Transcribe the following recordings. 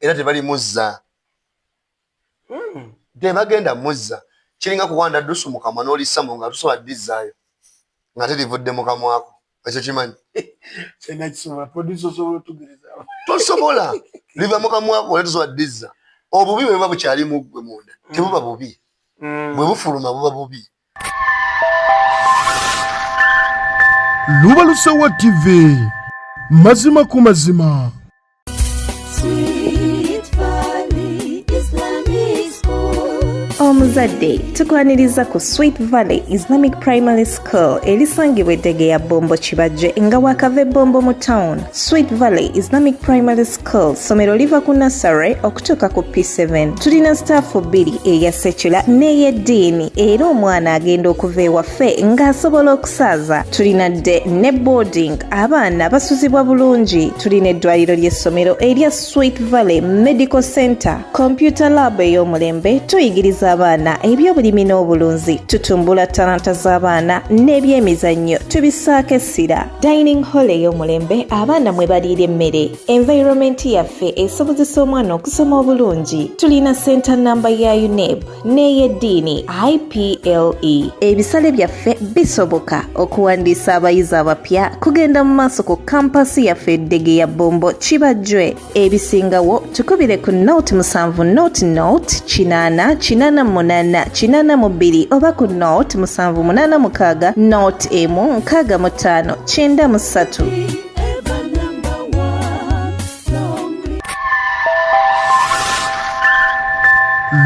Era tebalimuzza. Tebagenda muzza. Kiringa kuwanda ddusu mu kamwa n'olissa mu nga tusobola ddizzaayo nga terivudde mu kamwako. Ekyo kimanyi tosobola liva mu kamwako era tosobola ddizza. Obubi bwe buba bukyali mu ggwe munda tebuba bubi, bwe bufuluma buba bubi. Lubalusewa TV, mazima ku mazima. Omuzadde tukwaniriza ku Sweet Valley Islamic Primary School erisangibwa eddege ya Bombo Kibajje nga wakava Ebombo mu town. Sweet Valley Islamic Primary School ssomero liva ku nursery okutuuka ku P7. Tulina sitaafu bbiri, eya secular n'ey'eddiini, era omwana agenda okuva ewaffe ng'asobola okusaaza. Tulina dde ne boarding, abaana basuzibwa bulungi. Tulina eddwaliro ly'essomero erya Sweet Valley Medical Center, computer lab ey'omulembe. Tuyigiriza abaana ebyobulimi n'obulunzi, tutumbula talanta z'abaana n'ebyemizannyo tubisaako essira. Dining hall ey'omulembe abaana mwe baliira emmere. Environment yaffe esobozesa omwana okusoma obulungi. Tulina center namba ya UNEB n'ey'eddiini IPLE. Ebisale byaffe bisoboka. Okuwandiisa abayizi abapya kugenda mu maaso ku kampasi yaffe eddege ya Bombo Kibajjwe. Ebisingawo tukubire ku 07 00 80 88 82 oba ku 0786 01 65 93.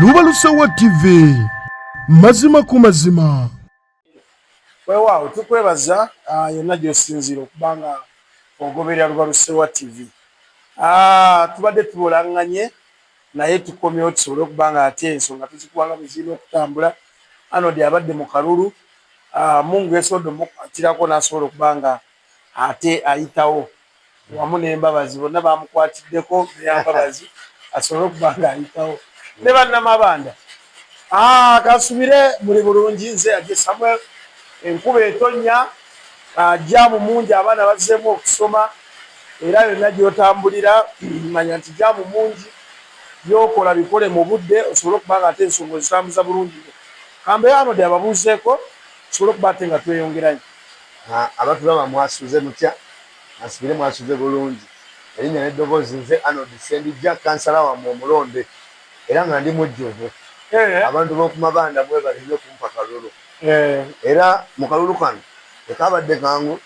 Lubalusewa TV, mazima ku mazima. Weewaawo, tukwebaza yonna gy'osinziira okuba nga ogoberera Lubalusewa TV. Tubadde tubulaŋŋanye naye tukomyewo tusobole okuba nga ate ensonga tuzikuwa nga bwe zirina okutambula. Arnold abadde mu kalulu, Mungu yasobodde omukwatirako n'asobola okuba nga ate ayitawo wamu n'Embabazi bonna bamukwatiddeko, Meya Mbabazi asobole okuba nga ayitawo ne bannamabanda. Kansubire muli bulungi. Nze Aje Samuel. Enkuba etonnya, jaamu mungi, abaana bazzeemu okusoma, era yonna gy'otambulira manya nti jaamu mungi. By'okola bikole mu budde osobole okuba nga ate ensonga ozitambuza bulungi nnyo. Kambe Arnold ababuuzeeko tusobole okuba ate nga tweyongerayo. Abatulaba mwasuze mutya? Ansubire mwasuze bulungi. Erinnya n'eddoboozi nze Arnold Ssendijja, kansala wammwe omulonde era nga ndi mujjuvu. Abantu b'oku Mabanda mwebale nnyo kumpa kalulu. Era mu kalulu kano tekaabadde kangu,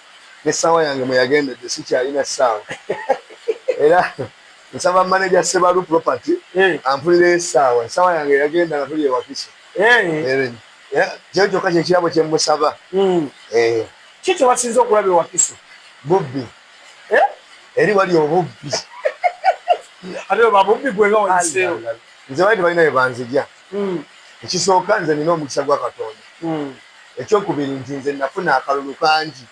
n'essaawa yange mwe yagendedde sikyalina ssaawa. Era nsaba maneja Ssebalu Property ampunireyo essaawa. Essaawa yange yagenda nga tuli e Wakiso. Kyo kyokka kye kirabo kye mmusaba. Ki kye wasinze okulaba e Wakiso? Bubbi. Eri wali obubbi. Ate babubbi gwe nga wayiseewo. Nze bali tebalina we banzigya. Ekisooka nze nina omukisa gwa Katonda. Ekyokubiri nti nze nafuna akalulu kangi.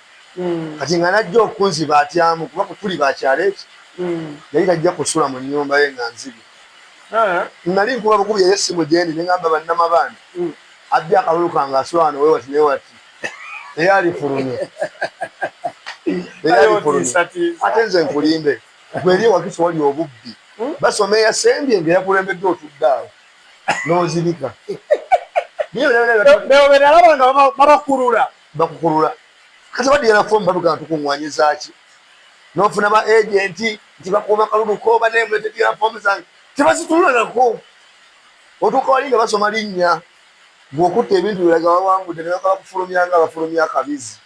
Kati nga najja okunziba atyamu kuba tuli ba kyalo eki. Yali tajja kusula mu nnyumba ye nga nzibye. Nali nkuba bukubi eyo essimu gyendi ne ngamba bannamabanda abbye akalulu kange asula wano wewati newati naye alifulumye naye alifulumye. Ate nze nkulimbe gwe eri ewakiso wali obubbi basoma eyasembye nga eyakulembedde otudde awo n'ozirika. Nalaba nga babakulula. Bakukulula kati badiyala fomu batugamba tukuŋŋwanyiza ki n'ofuna ba agenti nti bakuuma kalulu ko banemulete fomu zange tebazitulula nako otuuka wali nga basoma linnya bw'okutta ebintu biraga wawangudde ne bakaba kufulumya nga bafulumya akabizi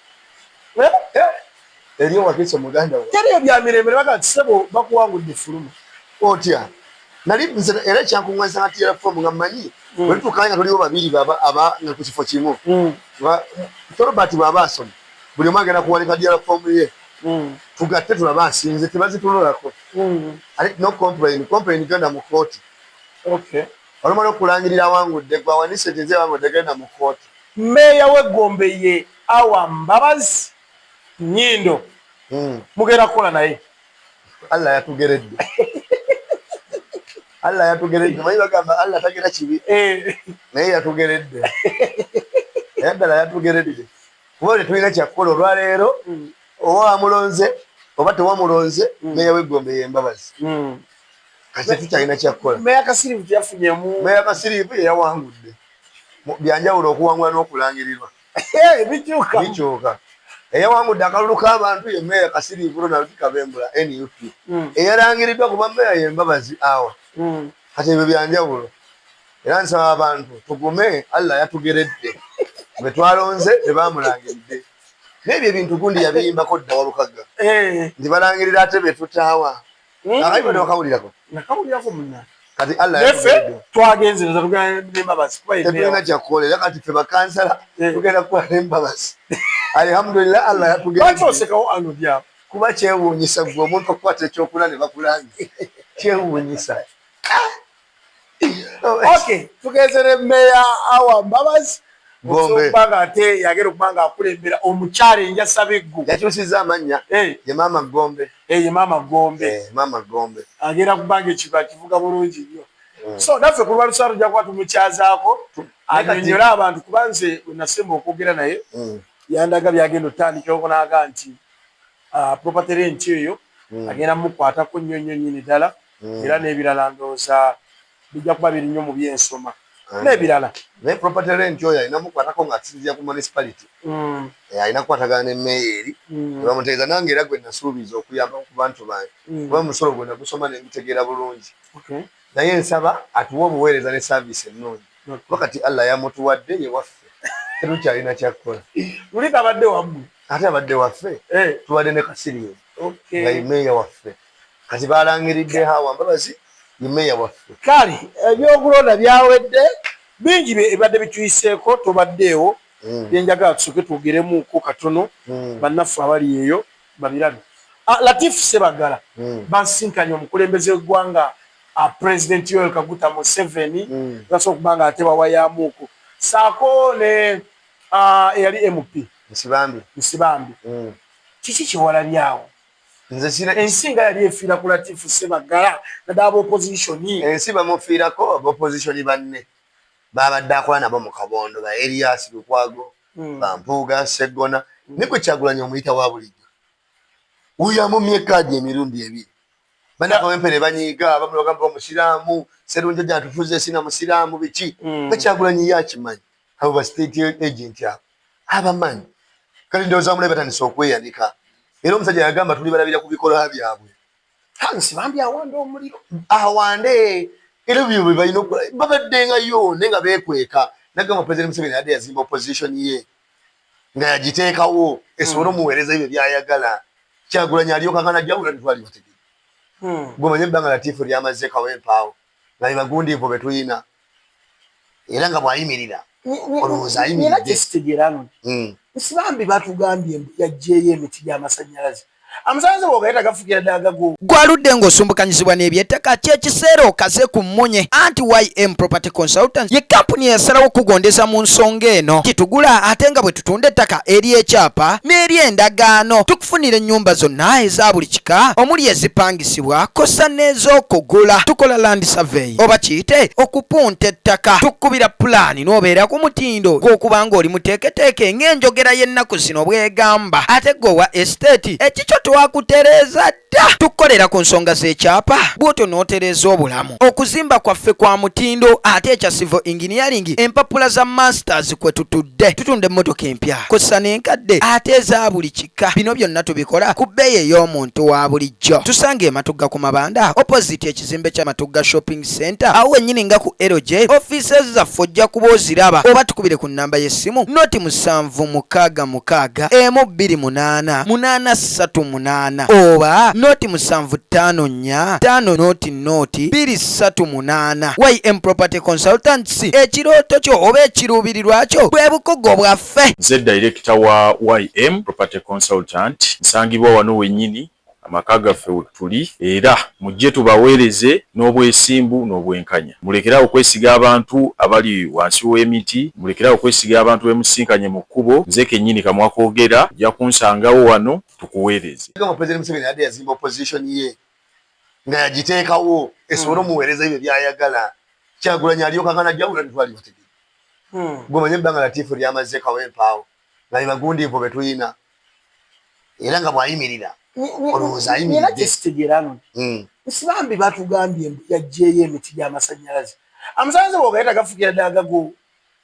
eri owakiso muganda wa teri ebya mirembe ne bagamba nti ssebo bakuwangudde fuluma. Otya nali nze era ekyankuŋŋanisa nga tiyera fomu nga mmanyi bwe tutuukayo nga tuliwo babiri baba aba nga ku kifo kimu Robert bw'aba asoma buli omu agenda kuwanika diyala fomu ye tugatte tulabe asinze tebazitululako. Ate no complain, complain genda mu kooti. Olumala okulangirira awangudde gwe awanise nti nze wangudde genda mu kooti. Mmeeya w'e Gombe ye Awa Mbabazi Nyindo mugenda kukola naye? Allah yatugeredde, Allah yatugeredde. Manyi bagamba Allah tagera kibi, naye yatugeredde, naye ddala yatugeredde kuba tetulina kyakukola olwaleero. Oba wamulonze oba tewamulonze, meeya w'e Gombe ye Mbabazi. Kati tetukyalina kyakukola. Meya Kasirivu teyafunyemu. Meya Kasirivu yeyawangudde. Byanjawulo okuwangula n'okulangirirwa. Bikyuka. Bikyuka. Eyawangudde akalulu k'abantu ye Meya Kasirivu Ronald Kabembula NUP. Eyalangiriddwa kuba meya ye Mbabazi awa. Kati ebyo byanjawulo. Era nsaba abantu tugume, Allah yatugeredde. Bwe twalonze tebamulangiridde. N'ebyo ebintu gundi yabiyimbako dda Walukagga. Nti balangirira ate be tutaawa. Akayimba tewakawulirako? Nakawulirako munna. Kati Allah yaffe twagenze tugenda n'Embabazi kuba tetulina kyakukola era kati ffe bakansala tugenda kukola n'Embabazi. Alhamdulillah Allah yatugeredde. Lwaki osekawo Arnold awo? Kuba kyewuunyisa gwe omuntu okukwata ekyokuna ne bakulange. Kyewuunyisa. Okay, tugenze ne Meya Awa Mbabazi okuba nga ate yagenda okuba nga akulembera omukyala enjasaba eggu. Yakyusizza amannya. Ye Maama Gombe. Ye Maama Gombe. Maama Gombe. Agenda kuba nga ekiba kivuga bulungi nnyo. So naffe ku lwa tujja kuba tumukyazaako annyonnyole abantu kuba nze we nasemba okwogera naye yandaga byagenda otandikirako n'aga nti property rent eyo agenda mukwatako nnyo nnyo nnyini ddala era n'ebirala ndowooza bijja kuba biri nnyo mu byensoma n'ebirala. Naye property rent oyo alina mukwatako ng'asinziira ku municipality. Alina kukwatagana ne meeya eri nebamutegeeza nange era gwe nasuubiza okuyamba ku bantu bange kuba omusolo gwe nagusoma ne ngutegeera bulungi. Naye nsaba atuwe obuweereza ne service ennungi kuba kati Allah yamutuwadde ye waffe tetukyalina kyakukola. Luli kabadde wammwe. Ate abadde waffe tubadde ne Kasiriivu nga ye meeya waffe. Kati balangiridde Hawa Mbabazi ye meeya waffe. Kale ebyokulonda byawedde bingi ebibadde bituyiseeko tobaddeewo byenjagala tusooke twogeremuuko katono bannaffe abali eyo babirabe. Latif Ssebaggala basisinkanye omukulembeze w'eggwanga President Yoweri Kaguta Museveni basobola okuba nga ate bawayamuuko saako ne eyali MP Nsibambi. Nsibambi. Kiki kyewalabye awo? Nze sina ensi nga yali efiira ku Latif Ssebaggala naddala aba opposition. Ensi bamufiirako aba opposition banne babadde akola nabo mu kabondo ba Erias Lukwago, ba Mpuuga Sseggona ne gwe Kyagulanyi omuyita wa bulijjo. Oyo amumye kaadi emirundi ebiri. Bannakawempe ne banyiiga abamu bagamba omusiraamu Sserunjogi atufuze sina musiraamu biki. Nga Kyagulanyi ye akimanyi abo ba state agent abo abamanyi. Kati ndowooza mulabe batandise okweyanika. Era omusajja yagamba tuli balabira ku bikolwa byabwe. Nsibambi awanda omuliro. Awande era byo bye balina okukola babaddengayo naye nga beekweka. Nagamba President Museveni yadde yazimba opposition ye nga yagiteekawo esobole omuweereza ebyo by'ayagala. Kyagulanyi alyoka najjawula tetwali bategedde. Gwe omanye ebbanga Latifu ly'amaze Kawempe awo nga be bagundiivu be tulina era nga bw'ayimirira olowooza ayimiridde. Nina kye sitegeera no. Nsibambi batugambye mbu yaggyeeyo emiti gy'amasannyalaze. Amasannyalaze bw'ogaleeta gafukira ddala gago. Gwaludde ng'osumbukanyizibwa n'ebyettaka ky'ekiseera okaze ku mmunye anti YM Property Consultants ye kampuni eyasalawo okukugondeza mu nsonga eno. Titugula ate nga bwe tutunda ettaka ery'ekyapa n'ery'endagaano. Tukufunira ennyumba zonna eza buli kika omuli ezipangisibwa kwossa n'ez'okugula. Tukola land survey oba kiyite okupunta ettaka. Tukukubira pulaani n'obeera ku mutindo gw'okuba ng'oli muteeketeeke ng'enjogera y'ennaku zino bw'egamba. Ate ggwe owa esiteeti ekikyo twakutereeza dda. Tukukolera ku nsonga z'ekyapa bw'otyo n'otereeza obulamu. Okuzimba kwaffe kwa mutindo ate ekya civil engineering empapula za masters kwe tutudde. Tutunda emmotoka empya kwossa n'enkadde ate eza buli kika. Bino byonna tubikola ku bbeeyi ey'omuntu wa bulijjo. Tusange e Matugga ku Mabanda opposite ekizimbe kya Matugga Shopping Center awo wennyini nga ku LJ offices zaffe ojja kuba oziraba oba tukubire ku nnamba y'essimu noti 766 128 838 oba noti 754 5 noti noti 238. YM Property Consultants ekirooto kyo oba ekiruubirirwa kyo bwe bukugu bwaffe. Nze director wa YM Property Consultant nsangibwa wano wennyini amaka gaffe wetuli era mujje tubaweereze n'obwesimbu n'obwenkanya. Mulekere okwesiga abantu abali wansi w'emiti, mulekere okwesiga abantu bemusinkanye mu kkubo. Nze kennyini kamwa koogera ojja kunsangawo wano tukuweereze. Gamba President Museveni yadde yazimba opposition ye nga yagiteekawo esobole omuweereza ebyo by'ayagala. Kyagulanyi alyoka najjawula tetwali bategedde. Gwe omanye ebbanga Latifu ly'amaze Kawempe awo nga be bagundiivu be tulina. Era nga bw'ayimirira olowooza ayimiridde. Nina kyesitegeera no. Nsibambi batugambye mbu yaggyeyo emiti gy'amasannyalaze. Amasannyalaze bw'ogaleeta gafuukira ddala gago.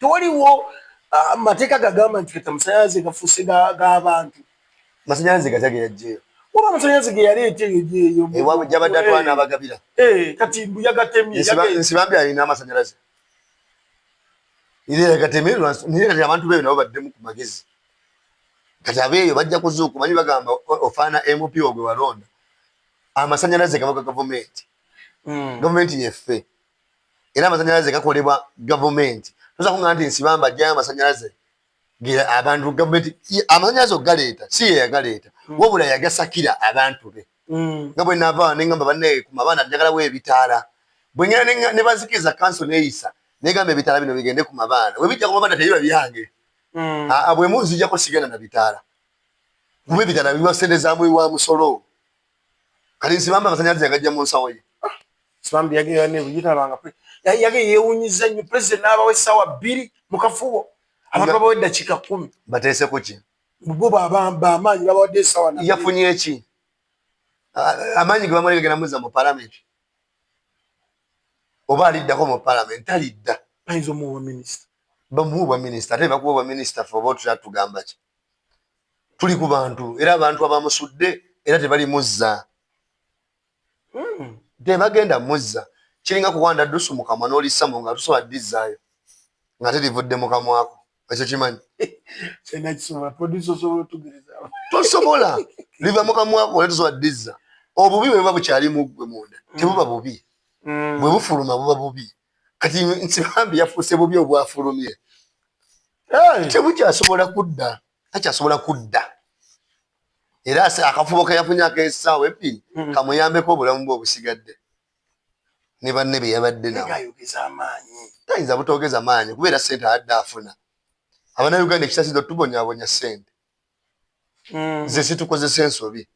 Tewaliwo mateeka gagamba nti kati amasannyalaze gafuuse g'abantu. Amasannyalaze gatya ge yaggyeyo? Waba amasannyalaze ge yaleeta eyo gyeyo. Ewaabwe gy'abadde atwala n'abagabira. Kati mbu yagatemye. Nsibambi alina amasannyalaze. Era yagatemye naye kati abantu beeyo nabo baddemu ku magezi. Kati abeeyo bajja kuzuuku manyi bagamba ofaana MP wo gwe walonda. Amasannyalaze gava ga gavumenti. Gavumenti yeffe. Era amasannyalaze gakolebwa gavumenti. Tosobola kuŋŋamba nti Nsibambi aggyayo amasannyalaze abantu gavumenti amasannyalaze okugaleeta si ye yagaleeta wabula yagasakira abantu be. Nga bwe naava ne ŋŋamba banne ku mabaana njagalawo ebitaala. Bwe ŋŋenda ne bazikiriza kanso neeyisa negamba ebitaala bino bigende ku mabaana. Bwe bijja ku mabaana tebiba byange. Bwe munzijjako sigenda na bitaala. Kuba ebitaala biba ssente za muwi wa musolo. Kati Nsibambi amasannyalaze yagajja mu nsawo ye. Nsibambi yage yeewunyizza nnyo pulezidenti n'abawa essaawa 2 mu kafubo. Abantu babawa eddakiika 10. Bateese ku ki? Bo bamaanyi babawadde essaawa. Yafunye ki? Amaanyi ge bamuleka genda muzza mu palamenti. Oba aliddako mu palamenti talidda. Bayinza omuwa minisita. Bamuwa obwa minisita ate bakuwa obwa minisita ffe oba otutera tugamba ki? Tuli ku bantu era abantu abamusudde era tebalimuzza. Tebagenda muzza. Kiringa kuwanda ddusu mu kamwa n'olissa mu ngalo tosobola ddizzaayo nga terivudde mu kamwako. Ekyo kimanyi? Tosobola. Liva mu kamwako era tosobola ddizza. Obubi bwe buba bukyali mu ggwe munda tebuba bubi. Bwe bufuluma buba bubi. Kati Nsibambi yafuuse bubi obwafulumye. Tebukyasobola kudda. Takyasobola kudda. Era akafubo ke yafunye ak'essaawa ebbiri kamuyambeko obulamu bwe obusigadde. Ne banne be yabadde nabo. Tayinza butoogeza maanyi kubeera ssente abadde afuna. Abannayuganda ekisasiza otubonyaabonya ssente. Nze situkozesa ensobi.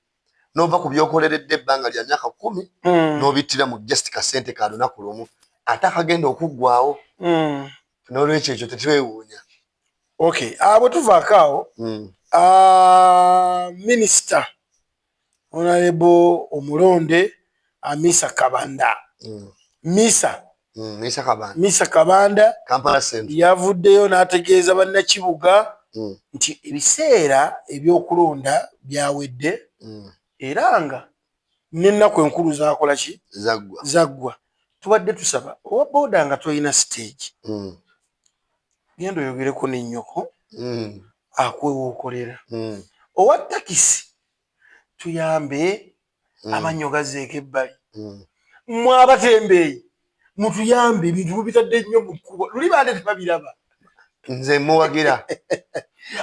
N'ova ku by'okoleredde ebbanga lya myaka 10 n'obittira mu just kasente ka lunaku lumu ate akagenda okuggwawo. N'olwekyo ekyo tetwewuunya. Okay, bwe tuvaako awo, minisita Honorable omulonde Amisa Kabanda. Misa. Misa Kabanda. Misa Kabanda Kampala Central. Yavuddeyo n'ategeeza bannakibuga nti ebiseera ebyokulonda byawedde era nga n'ennaku enkulu zaakola ki? Zaggwa. Zaggwa. Tubadde tusaba owa booda nga tolina stage. Genda oyogereko ne nnyoko akuwe w'okolera. Owa takisi tuyambe amannyo gazzeeko ebbali. Mmwe abatembeeyi mutuyambe ebintu mubitadde nnyo mu kkubo. Luli baade tebabiraba. Nze muwagira.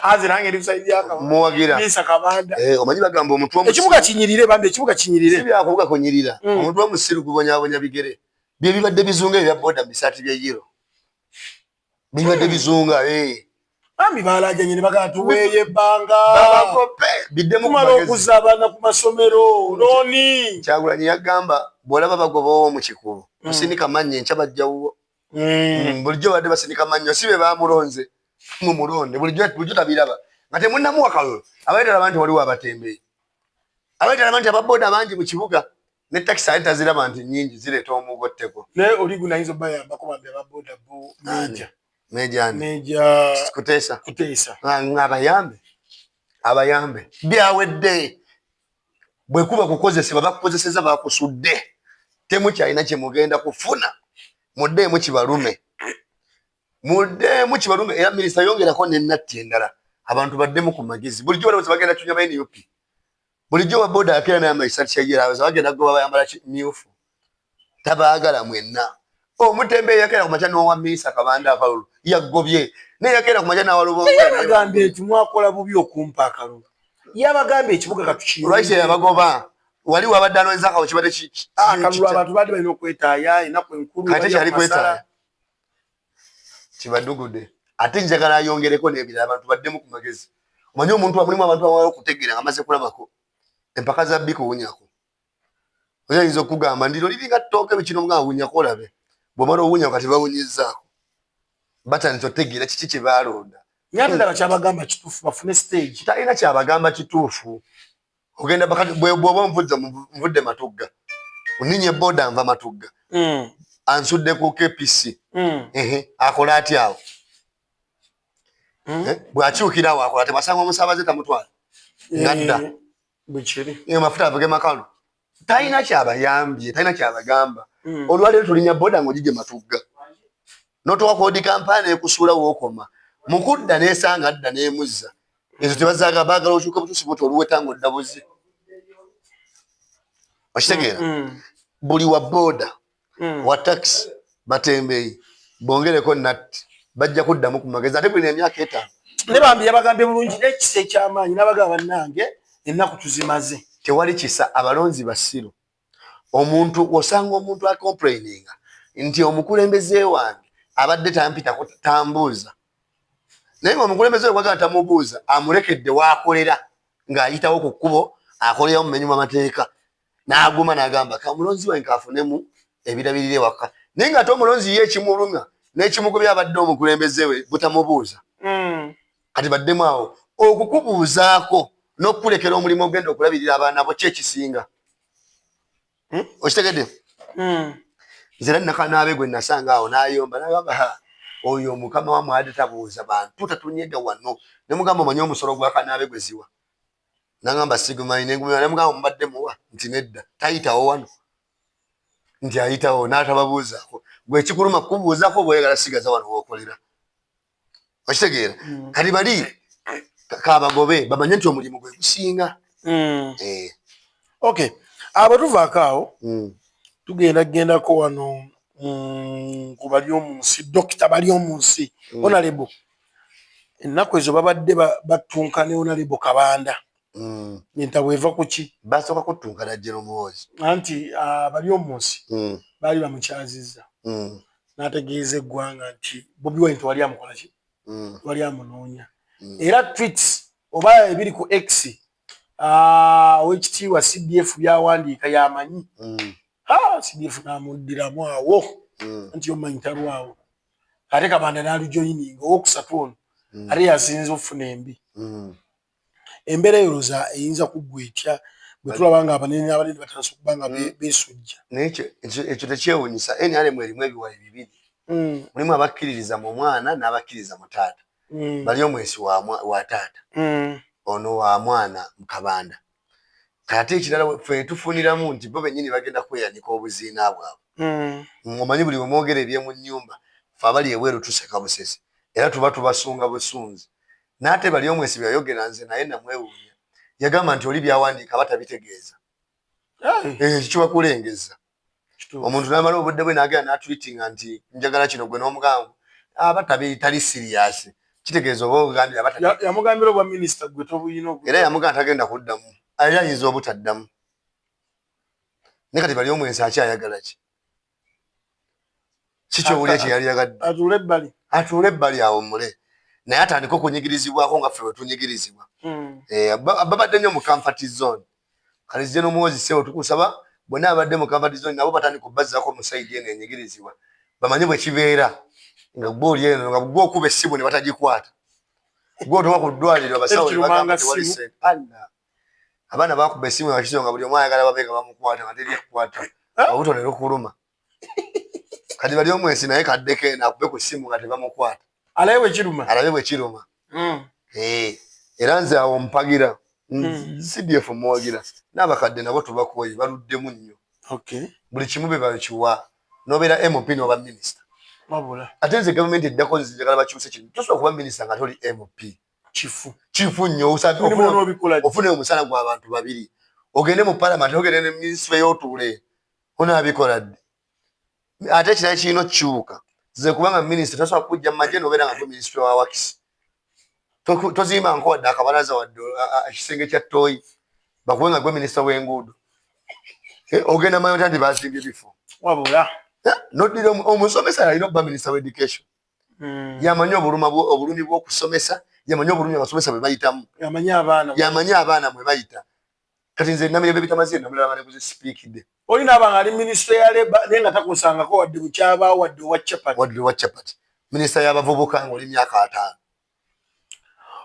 Aze nange ndi kusaidia Kabanda. Muwagira. Misa Kabanda. Omanyi bagamba omutwe omusiru. Ekibuga kinyirire bambi, ekibuga kinyirire. Si byakubuga kunyirira. Omutwe omusiru gubonyaabonya bigere. Bye bibadde bizunga ebya boda mu bisaati bya yero. Bibadde bizunga, Bambi balaajanye ne bagamba tuweeyo ebbanga. Babakope, biddemu ku Tumala magezi. okuzza abaana ku masomero, looni. Kyagulanyi yagamba bw'olaba bagobawo mu kikubo, osindika mannyo enkya bajja wuwo. Bulijjo badde basindika mannyo, si be baamulonze. Mumulonde, bulijjo tabiraba. Nga temunnamuwa kalulu, abaye talaba nti waliwo abatembeeyi. Abaye talaba nti ababoda bangi mu kibuga, ne takisi ate taziraba nti nnyingi zireeta omugotteko. Naye oli guno ayinza obbayambako bambi ababoda bo meeja. Meeja ani? Meeja Kuteesa. Kuteesa. Abayambe. Abayambe. Byawedde. Bwe kuba kukozesebwa bakukozesezza bakusudde. Temukyalina kye mugenda kufuna. Muddeemu kibalume. Muddeemu kibalume era minisita yongerako n'ennatti endala. Abantu baddemu ku magezi. Bulijjo balowooza bagenda kunywa ba NUP. Bulijjo wa boda akeera n'ayambala ekisaati kya yero, abaza bagenda kugoba bayambala myufu. Tabaagala mwenna. Omutembeeyi yakeera ku makya n'owa Misa Kabanda akalulu yagobye. Naye yakeera ku makya n'awa Lubongoya. Naye yabagambye nti mwakola bubi okumpa akalulu. Yabagambye ekibuga katukiyunge. Lwaki yabagoba? Wali wabadde anoonyeza akalulu kibadde Akalulu abantu baadde balina okwetaaya ennaku enkulu. Kati tekyali bajja ku masala. kwetaaya. Kibadugudde. Ate njagala ayongereko n'ebirala abantu baddemu ku magezi. Omanyi omuntu mulimu abantu abawala okutegeera nga amaze kulabako empaka za bbi kuwunyako. Oyo ayinza okugamba ndiro liringa ttooke bikino omugamba wunyako olabe. Bw'omala owunyako kati bawunyizzaako. Batandise otegeera kiki kye baalonda. Naye ate ndaba kyabagamba kituufu bafune stage. Talina kyabagamba kituufu. Ogenda bakati bw'oba nvudde nvudde Matugga, oninye boda nva Matugga, ansudde ku KPC, ehe, akola atya awo? Eh, bw'akyukira awo akola tebasanga omusaabaze tamutwala ngadda. Eh, bwekiri. Amafuta avuge makalu, talina kyabayambye, talina kyabagamba. Olwaleero tulinya boda ng'ogijje Matugga notowa kodi kampani ekusuula wookoma mukudda nesanga adda nemuzza. Ezo tebazaga, baagala okyuka butuusi buti oluweta ng'odda buzi, okitegeera? Buli wa boda, wa taxi, batembeyi bongereko natti, bajja kuddamu ku magezi ate bulina emyaka 5. Ne bambi yabagambye bulungi n'ekisa ekyamaanyi, n'abagamba, bannange, ennaku tuzimaze. Tewali kisa, abalonzi basiru. Omuntu osanga omuntu acomplaininga nti omukulembeze wange abadde tampitako, tambuuza, naye nga omukulembeze we kwagala tamubuuza, amulekedde waakolera ng'ayitawo ku kkubo, akolera mumenyi w'amateeka, n'aguma n'agamba ka omulonzi wange kafunemu ebirabirira ewaka, naye ng'ate omulonzi ye ekimulumya n'ekimugobya abadde omukulembeze we butamubuuza. Kati baddemu awo okukubuuzaako n'okukulekera omulimu ogenda okulabirira abaana bo, ki ekisinga? Okitegedde? Nze era nakanaabe gwe nasanga awo n'ayomba n'agamba, "Ha, oyo omukama wa mwade tabuuza bantu, tatunyega wano." Ne mugamba, "Omanyi omusolo gwa kanaabe gwe ziwa?" Nagamba, "Sigumanyi." Nemugamba, "Mubadde muwa?" Nti, "Nedda." "Tayitawo wano?" Nti, "Ayitawo n'atababuuzaako." Gwe ekikuluma kubuuzaako oba oyagala sigaza wano wookolera, okitegeera? Kati bali kabagobe bamanye nti omulimu gwe gusinga. Eh. Okay, abo tuvaako awo, tugenda gendako wano ku bali omunsi, Dokita bali omunsi, honorable, ennaku ezo babadde batunka ne honorable Kabanda. Entabwe eva ku ki? Basooka kutunkana General Muhoozi. Anti bali omunsi baali bamukyazizza, n'ategeeza eggwanga nti Bobi Wine tewali amukola ki, tewali amunoonya. Era tweets oba ebiri ku X, owekitiibwa CDF byawandiika yamanyi. CDF n'amuddiramu awo nti omanyi talwawo, ate Kabanda n'alujoyininga owokusatu ono, ate yasinze okufuna embi. Embeera eyo olowooza eyinza kuggwa etya bwe tulaba nga abanene n'abanene batandise okuba nga beesujja? Naye ekyo tekyewunyisa. NRM erimu ebiwayi bibiri, mulimu abakkiririza mu mwana n'abakkiririza mu taata. Bali omwesi wa taata, ono wa mwana Kabanda. Kati ekirala ffe tufuniramu nti bo bennyini bagenda kweyanika obuziina bwabwe. Omanyi buli bwemwogera ebyemu nnyumba, ffe abali ebweru tuseka busesi era tuba tubasunga busunzi. N'ate bali omwesi byayogera, nze naye namwewuunya, yagamba nti oli byawandiika aba tabitegeeza. Ekyo kiba kulengeza. Omuntu n'amala obudde bwe n'agenda n'atweetinga nti njagala kino, gwe n'omugamba aba tali serious, kitegeeza oba ogambye aba yamugambira obwa minisita gwe tobuyina. Era yamugamba tagenda kuddamu, era ayinza obutaddamu. Naye kati bali omwensi akyayagala ki? Kikyowulira kye yali yagadde. Atuule ebbali. Atuule ebbali awo mule, naye atandike okunyigirizibwako nga ffe bwe tunyigirizibwa. Eh, babadde nnyo mu comfort zone. Kale zijja n'omuwozi sewo, tukusaba bonna abadde mu comfort zone nabo batandika obbazzaako mu side eno enyigirizibwa, bamanye bwe kibeera nga gwe oli eno, nga gwe okuba essimu ne batagikwata, gwe otuuka ku ddwaliro abasawo ne bagamba tewali ssente. Allah, abaana bakuba essimu ewakizo nga buli omu ayagala babe nga bamukwata, nga teri akukwata, olubuto ne lukuluma. Kati bali omwesi naye kaddeko eno akube ku ssimu nga tebamukwata. Alabe bwe kiruma. Alabe bwe kiruma. Eh, era nze awo mpagira CDF, muwagira n'abakadde nabo tubakoye, baluddemu nnyo. Buli kimu be bakiwa, nobeera MP noba minisita. Wabula ate nze gavumenti eddako nze njagala bakyuse kino. Tosobola kuba minisita nga toli MP. Kifu. Kifu nnyo. Mulimu onoobikola. Ofune omusala gw'abantu babiri, ogende mu palamenti, ogende ne minisitule y'otuule, onaabikola ddi? Ate ekirala kirina okukyuka ze kubanga minisita tosobola kujja mu magye nobeera nga gwe minisitule wa works, tozimba nko wadde akabalaza wadde ekisenge kya ttooyi, bakuwe nga gwe minisita w'enguudo. Eh, ogenda manyi otya nti bazimbye bifo? Wabula noddira omusomesa alina okuba minisita wa education. Yamanyi obulumi bw'okusomesa, yamanyi obulumi abasomesa bwe bayitamu. Yamanyi abaana. Yamanyi abaana mwe bayita. Kati nze Namirembe bitamaze, namulaba ne kuzisipiikidde. Oli naaba nga ali minisitule ya labour naye nga takosangako wadde bukyabaawo wadde owa chapati. Wadde owa chapati. Minisita y'abavubuka ng'oli myaka 50.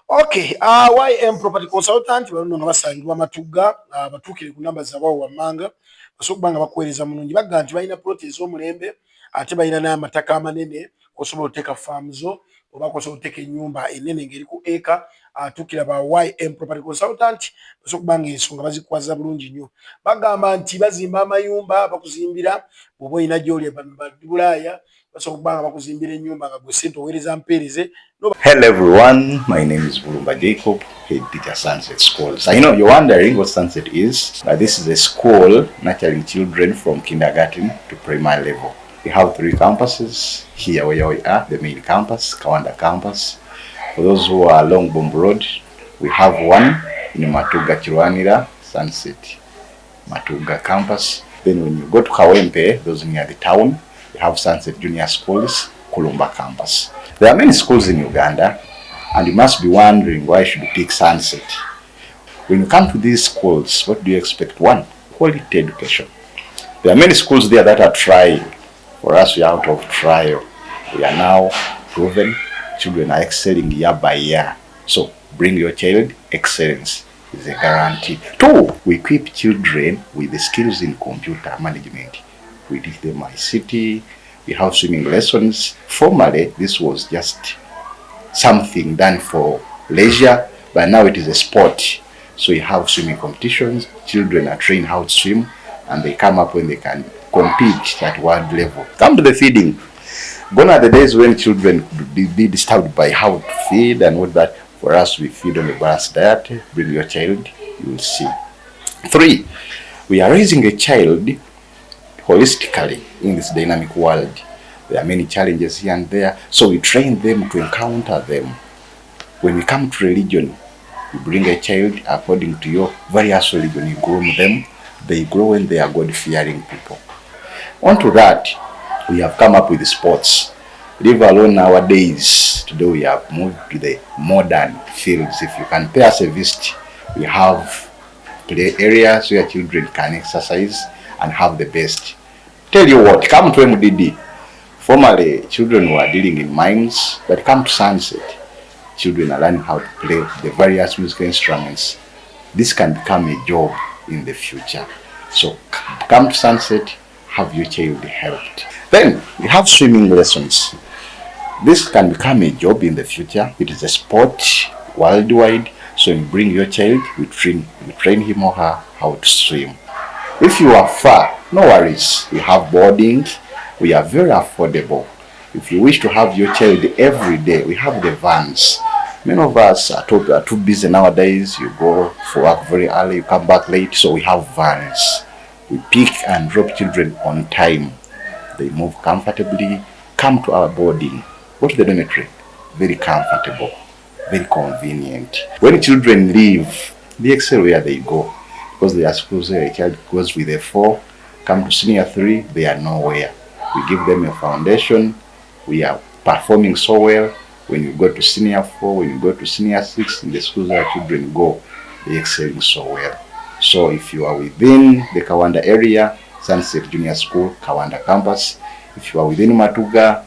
Okay, uh, YM Property Consultant bano nga basangibwa Matugga, uh, batuukire ku namba zaabwe wammanga basobola okuba nga bakuweereza mulungi. Bagamba nti balina ploti ez'omulembe ate balina n'amataka amanene k'osobola oteeka faamu zo oba k'osobola oteeka ennyumba ennene ng'eri ku eka. Atuukira ba YM Property Consultant basobola okuba nga ensonga bazikwaza bulungi nnyo. Bagamba nti bazimba amayumba, bakuzimbira bw'oba olina gy'oli Bulaaya, basobola okuba nga bakuzimbira ennyumba nga gwe ssente oweereza mpeereze. Hello everyone, my name is Bulumba Jacob, head teacher Sunset Schools. I know you're wondering what Sunset is, but this is a school nurturing children from kindergarten to primary level. We have three campuses here where we are, the main campus, Kawanda campus. For those who are along Bomb Road, we have one in Matuga Chirwanira, Sunset Matuga campus. Then when you go to Kawempe, those near the town, we have Sunset Junior Schools, Kulumba campus. There are many schools in Uganda, and you must be wondering why should you pick Sunset. When you come to these schools, what do you expect? One, quality education. There are many schools there that are trying. For us, we are out of trial. We are now proven. Children are excelling year by year. So bring your child, excellence is a guarantee. Two, we equip children with the skills in computer management. We teach them ICT, we have swimming lessons. Formerly, this was just something done for leisure, but now it is a sport. So you have swimming competitions, children are trained how to swim, and they come up when they can compete at world level. Come to the feeding. Gone are the days when children could be disturbed by how to feed and what that. For us, we feed on a balanced diet. Bring your child, you will see. Three, we are raising a child holistically in this dynamic world. There are many challenges here and there, so we train them to encounter them. When we come to religion, you bring a child according to your various religion, you groom them, they grow when they are God-fearing people. On to that, we have come up with sports. Leave alone nowadays, today we have moved to the modern fields. If you can pay us a visit, we have play areas where children can exercise and have the best. Tell you what, come to MDD. Formerly, children were dealing in mines, but come to Sunset, children are learning how to play the various musical instruments. This can become a job in the future. So come to Sunset, have your child helped. Then we have swimming lessons. This can become a job in the future. It is a sport worldwide. So you bring your child, we train, we train him or her how to swim. If you are far, no worries. We have boarding. We are very affordable. If you wish to have your child every day, we have the vans. Many of us are too, are too busy nowadays. You go for work very early, you come back late. So we have vans. We pick and drop children on time. They move comfortably, come to our boarding, go to the dormitory, very comfortable, very convenient. When children leave, they excel where they go because there are schools where a child goes with a four, come to senior three, they are nowhere. We give them a foundation, we are performing so well. When you go to senior four, when you go to senior six, in the schools where children go, they excelling so well. So if you are within the Kawanda area, Sunset Junior School, Kawanda campus. If you are within Matuga,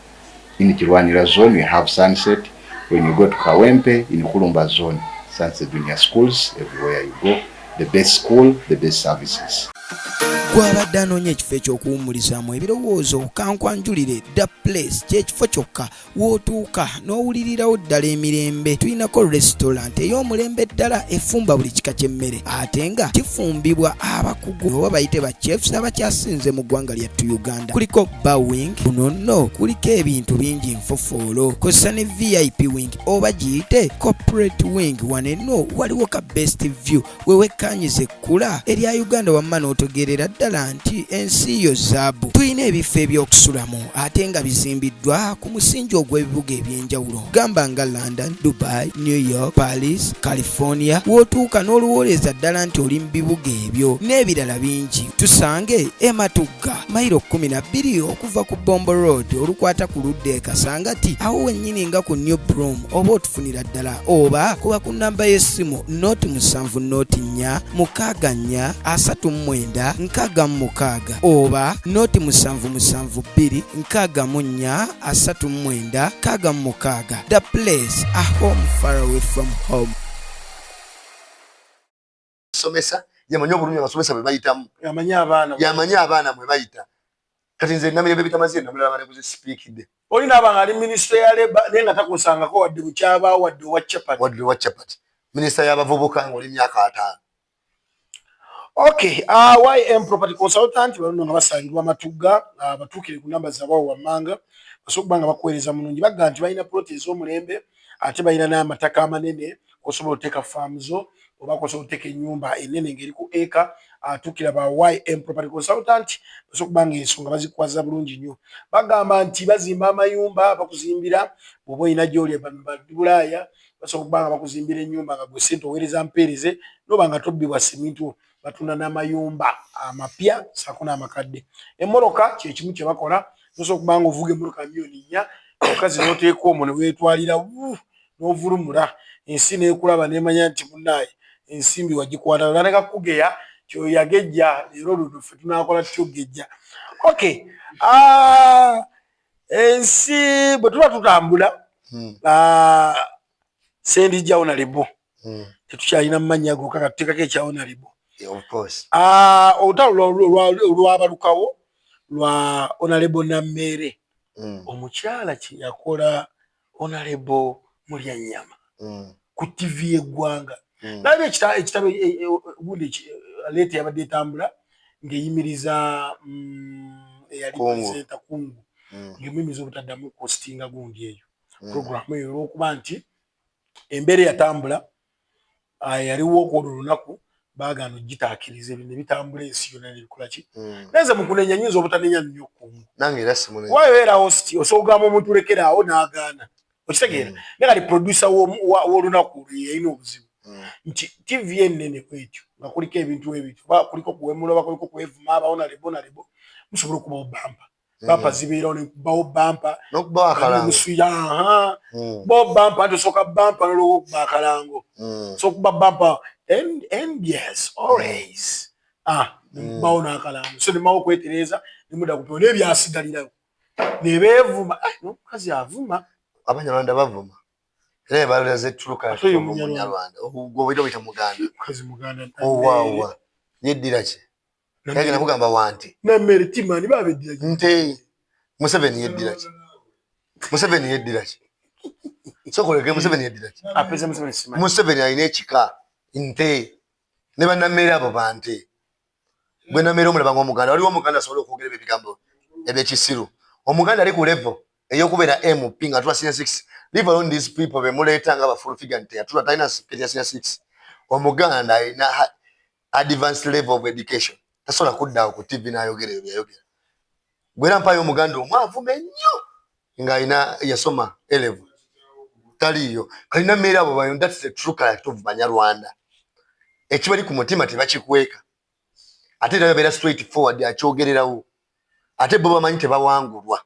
in Kirwanira zone, we have Sunset. When you go to Kawempe, in Kulumba zone, Sunset Junior Schools, everywhere you go, the best school, the best services. Gwabadde anoonya ekifo eky'okuwummulizaamu ebirowoozo, kankwanjulire The Place. Kyekifo kyokka w'otuuka n'owulirirawo ddala emirembe. Tulinako restaurant ey'omulembe ddala efumba buli kika ky'emmere ate nga kifumbibwa abakugu oba bayite ba chefs abakyasinze mu ggwanga lyattu Uganda. Kuliko bawing kuno nno kuliko ebintu bingi nfofoolo kozesa ne VIP wing oba giyite corporate wing. Wano enno waliwo ka best view we wekkaanyiza ekkula erya Uganda wamma n'otegeerera ddala nti ensi yo zaabu. Tulina ebifo eby'okusulamu ate nga bizimbiddwa ku musingi ogw'ebibuga eby'enjawulo gamba nga London, Dubai, New York, Paris, California, w'otuuka n'olowooleza ddala nti oli mu bibuga ebyo n'ebirala bingi. Tusange e Matugga, mayiro 12 okuva ku Bombo Road olukwata ku ludda e Kasangati, awo wennyini nga ku New Broom oba otufunira ddala oba kuba ku nnamba y'essimu 0 7 0 4 6 4 39 66 oba noti 772 64 39 66. The place, a home far away from home. Somesa yamanyi obulumi abasomesa bwe bayitamu, yamanyi abaana, yamanyi abaana mwe bayita. Kati nze Namirembe bitamaze namulaba ne kuzisipiikidde. Oli naaba nga ali minisitule ya leba naye nga takusangako wadde bukyabaawo, wadde owa chapati, wadde owa chapati, minisita y'abavubuka ng'oli myaka 50. Okay, YM Property Consultant bano nga basangibwa Matugga, batuukire ku namba zaabwe wammanga basobola okuba nga bakuweereza mulungi. Bagamba nti balina plot ez'omulembe ate balina n'amataka amanene kosobola oteeka faamu zo oba kosobola oteeka ennyumba enene ng'eri ku eka. Atuukira ba YM Property Consultant basobola okuba nga ensonga bazikwaza bulungi nnyo. Bagamba nti bazimba amayumba, bakuzimbira bw'oba olina gy'oli Bulaaya, basobola okuba nga bakuzimbira ennyumba nga gwe ssente oweereza mpeereze noba nga tobbibwa siminti. Batunda n'amayumba amapya saako n'amakadde. Emmotoka kyekimu kye bakola, osobola okuba nga ovuga emmotoka miliyoni 4, omukazi n'oteeka omwo ne weetwalira n'ovulumula ensi n'ekulaba n'emanya nti munnaaye ensimbi wagikwata otandika kukugeya kyoyagejja. Leero luno ffe tunaakola tutya okugejja? Okay, ensi bwe tuba tutambula, Sendijja honorable, tetukyalina mumannya gokka, katuteekako ekya honorable. Olutalo olwabalukawo lwa Honorable Nammeere, omukyala kyeyakola Honorable Mulyanyama ku TV y'eggwanga. Nalabye ekitabo gundi leeta yabadde etambula ng'eyimiriza eyali presenter Kungu, ng'emuyimiriza obutaddamu kuhostinga gundi eyo, programu eyo, olw'okuba nti embeera eyatambula yaliwo okwolwo olunaku baagaana ogitaakiriza ebintu ne bitambula ensi yonna nebikola ki. Naye nze mukunenya nyinza obutanenya nnyo Kungu. Nange era simunenya. Kuba era host osobola okugamba omuntu lekeraawo n'agaana, okitegeera? Naye kati producer w'olunaku olwo yalina obuzibu nti TV ennene bwetyo nga kuliko ebintu ebityo, oba kuliko kuwemula oba kuliko kwevuma aba honorable, honorable musobola okubawo bampa bampa zibeerawo nekubawo bampa n'okubawo akalango. Musuya bo bampa nti osooka bampa n'olwoka okuba akalango. So okuba bampa and yes, always nemubawo n'akalango, so nemawo okwetereeza nemudda kupewo n'ebyasigalirawo nebeevuma. N'omukazi avuma. Abanyarwanda bavuma era balaze tuluka. Ate oyo Munyarwanda. Munyarwanda gwe oyita muganda. Mukazi muganda. Owaawa, yeddira ki? Yagenda kugamba wante. Nammere timani babeddira. Nte. Museveni yeddira ki? Museveni yeddira ki? Sokoleke, Museveni yeddira ki? Apeza Museveni simanyi. Museveni alina ekika nte, ne bannammere abo bante. Gwe nammere omulaba nga omuganda? Waliwo omuganda asobola okwogera ebyo ebigambo ebyekisiru? Omuganda ali ku level ey'okubeera MP nga atula senior six, leave alone these people bemuleeta nga ba full figure nti teyatula, talina certificate ya senior six. Omuganda alina advanced level of education, tasobola kuddaawo ku TV n'ayogera ebyo byayogera. Gwera mpayo omuganda omwavuma ennyo ng'alina yasoma A level, taliiyo. Kalina mmere abo bayo. That's the true character of Banyarwanda. Ekibali ku mutima tebakikweka, ate era babeera straight forward, akyogererawo. Ate bo bamanyi tebawangulwa.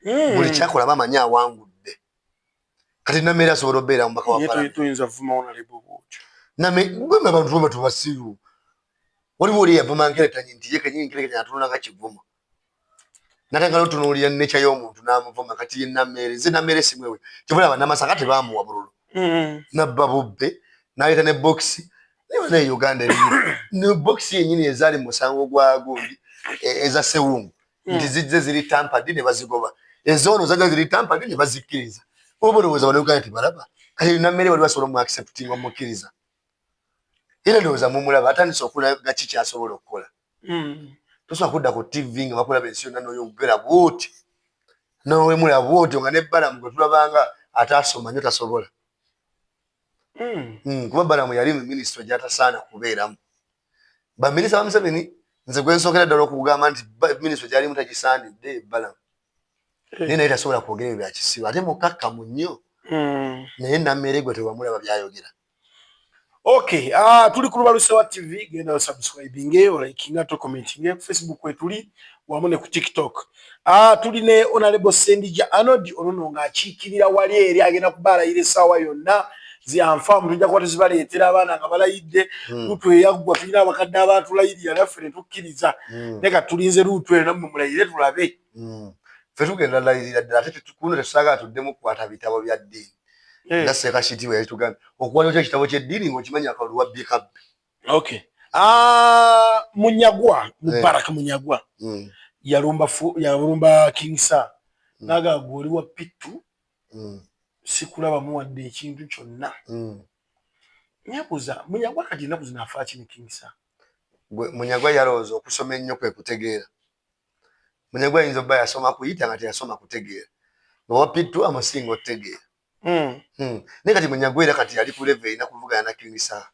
Buli kyakola bamanyi awangudde. Kati Nammere asobola obeera mubaka wa parliament? Toyinza vuma honorable bwotyo. Name gwe abantu bo batubasiru. Waliwo oli eyavuma nkeretanyi nti ye kenyini nkeretanyi atunula nga kivumo, natanga notunuulira neca y'omuntu n'amuvuma. Kati ye Nammere, nze Nammere simwewe kibula. Bannamasaka tebamuwa bululu, nabba bubbe, n'aleeta ne bokisi. Naye bana e Uganda eriyo ne bokisi yennyini ezaali mu musango gwa gundi eza Sewungu nti zijze ziri tampered ne bazigoba, ezoono zajja ziri tampered ne bazikkiriza. Oba olowooza bano Uganda tebalaba? Kati Nammere wali basobola omu accepting, omukkiriza? Era ndowooza mumulaba atandise okulaga ki kyasobola okukola. Tosobola kudda ku TV nga bakulaba ensi yonna n'oyogera bwoti nowemula bwotyo nga ne Balamu gwe tulabanga ataasoma nnyo tasobola. Kuba Balamu yali mu minisitule gy'atasaana kubeeramu. Baminisita ba Museveni, nze gwe nsookera ddala okugamba nti minisitule gyalimu tagisaanidde, Balamu. Naye tasobola kwogera ebyo byakisiru, ate mukakkamu nnyo. Naye Nammere gwe tewamulaba byayogera. Okay, tuli ku Lubalusewa TV, genda osubscribinge, olikinga, tocommentinge ku Facebook kwetuli wamu ne ku TikTok. Tuli ne Honorable Sendija Arnold, ono ng'akiikirira wali eri agenda kubaalayira essaawa yonna. Zianfamu tujja kuba tuzibaleetera abaana nga balayidde. Luutu eyaggwa tulina abakadde abaatulayirira naffe ne tukkiriza. Naye kati tulinze luutu eno nammwe mulayire tulabe. Ffe tugenda layirira ddala ate kuno tetusaagala tuddemu kukwata bitabo bya ddiini. Nga Seeka Shiti bwe yalitugambye okuwala otya ekitabo ky'eddiini ng'okimanyi akalulu wabbye kabbi. Okay. Ah, Munyagwa, Mubarak Munyagwa. Yalumba yalumba King Saha. Naga gwe oli wa P2. Sikulabamu wadde ekintu kyonna. Nyebuuza Munyagwa kati ennaku zino afa ki ne King Saha? Gwe Munyagwa yalowooza okusoma ennyo kwe kutegeera. Munyagwa ayinza obba yasoma kuyita nga teyasoma kutegeera. Nga wa P2 amusinga otegeera. Naye kati Munyagwa era kati yali ku level erina kuvugana na King Saha.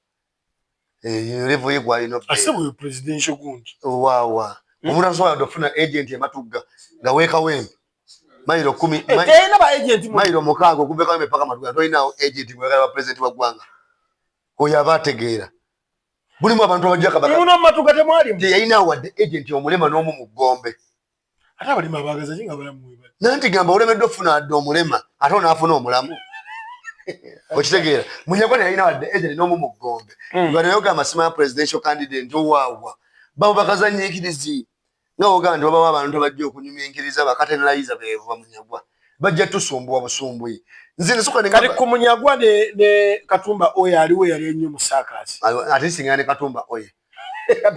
Eyo level ye gwalina obbeera. Ase bwe presidential gundi. Waawa. Omuntu asobola wadde okufuna agent e Matugga nga weekawempe. Mayiro 10, Terina ba agent mu- mayiro 6 okuva e Kawempe paka Matugga tolinaawo agent ng'oyagala ba president wa ggwanga. Oyo aba ategeera. Mulimu abantu abajja kabaka. Muno mu Matugga temwalimu. Teyalinawo wadde agent omulema n'omu mu Ggombe. Ate abalema abaagaza ki nga balamu we bali? Nanti gamba olemeddwa okufuna wadde omulema ate onaafuna omulamu. Okitegeera? Munyagwa teyalina wadde agent n'omu mu Ggombe. Nga naye ogamba simanya presidential candidate owaawa. Babo bakazanyiikirizi. Nga wogamba nti wabawo abantu abajja okunyuminkiriza bakatenalayiza beevu bamunyagwa. Bajja tusumbuwa busumbuyi. Nze nsooka ne Kati ngamba ku Munyagwa ne Katumba Oye aliwo eyali ennyo mu saakaasi. Ate singa ne Katumba Oye.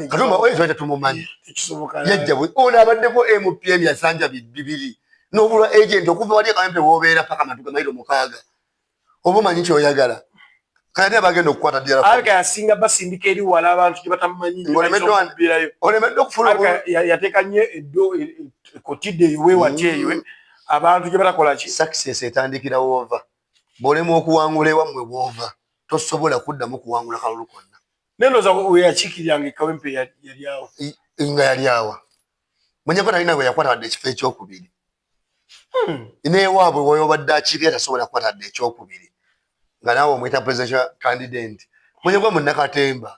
Katumba Oye twali tetumumanyi. Tekisoboka. Yajja bwe ono abaddeko MPM yasanja bibiri. N'obulwa agent okuva wali e Kawempe w'obeera paka Matugga mayiro 6. Oba omanyi ky'oyagala. Kati ate abagenda okukwata ddala. Alabika yasinga basindika eri wala abantu gye batamumanyi. Ng'olemeddwa olemeddwa okufuna Alabika yateeka nnyo eddo, ekotidde eyo weewati eyo, abantu gye batakola ki? Success etandikira w'ova. Bw'olemwa okuwangula ewammwe bw'ova, tosobola kuddamu kuwangula kalulu konna. Naye ndowooza we yakiikiriranga e Kawempe yali awo. Nga yali awa. Munyagwa talina bwe yakwata wadde ekifo ekyokubiri. N'ewaabwe w'obadde akiikirira tasobola kukwata wadde ekyokubiri. Nga naawe omuyita presidential candidate. Munyagwa munnakatemba.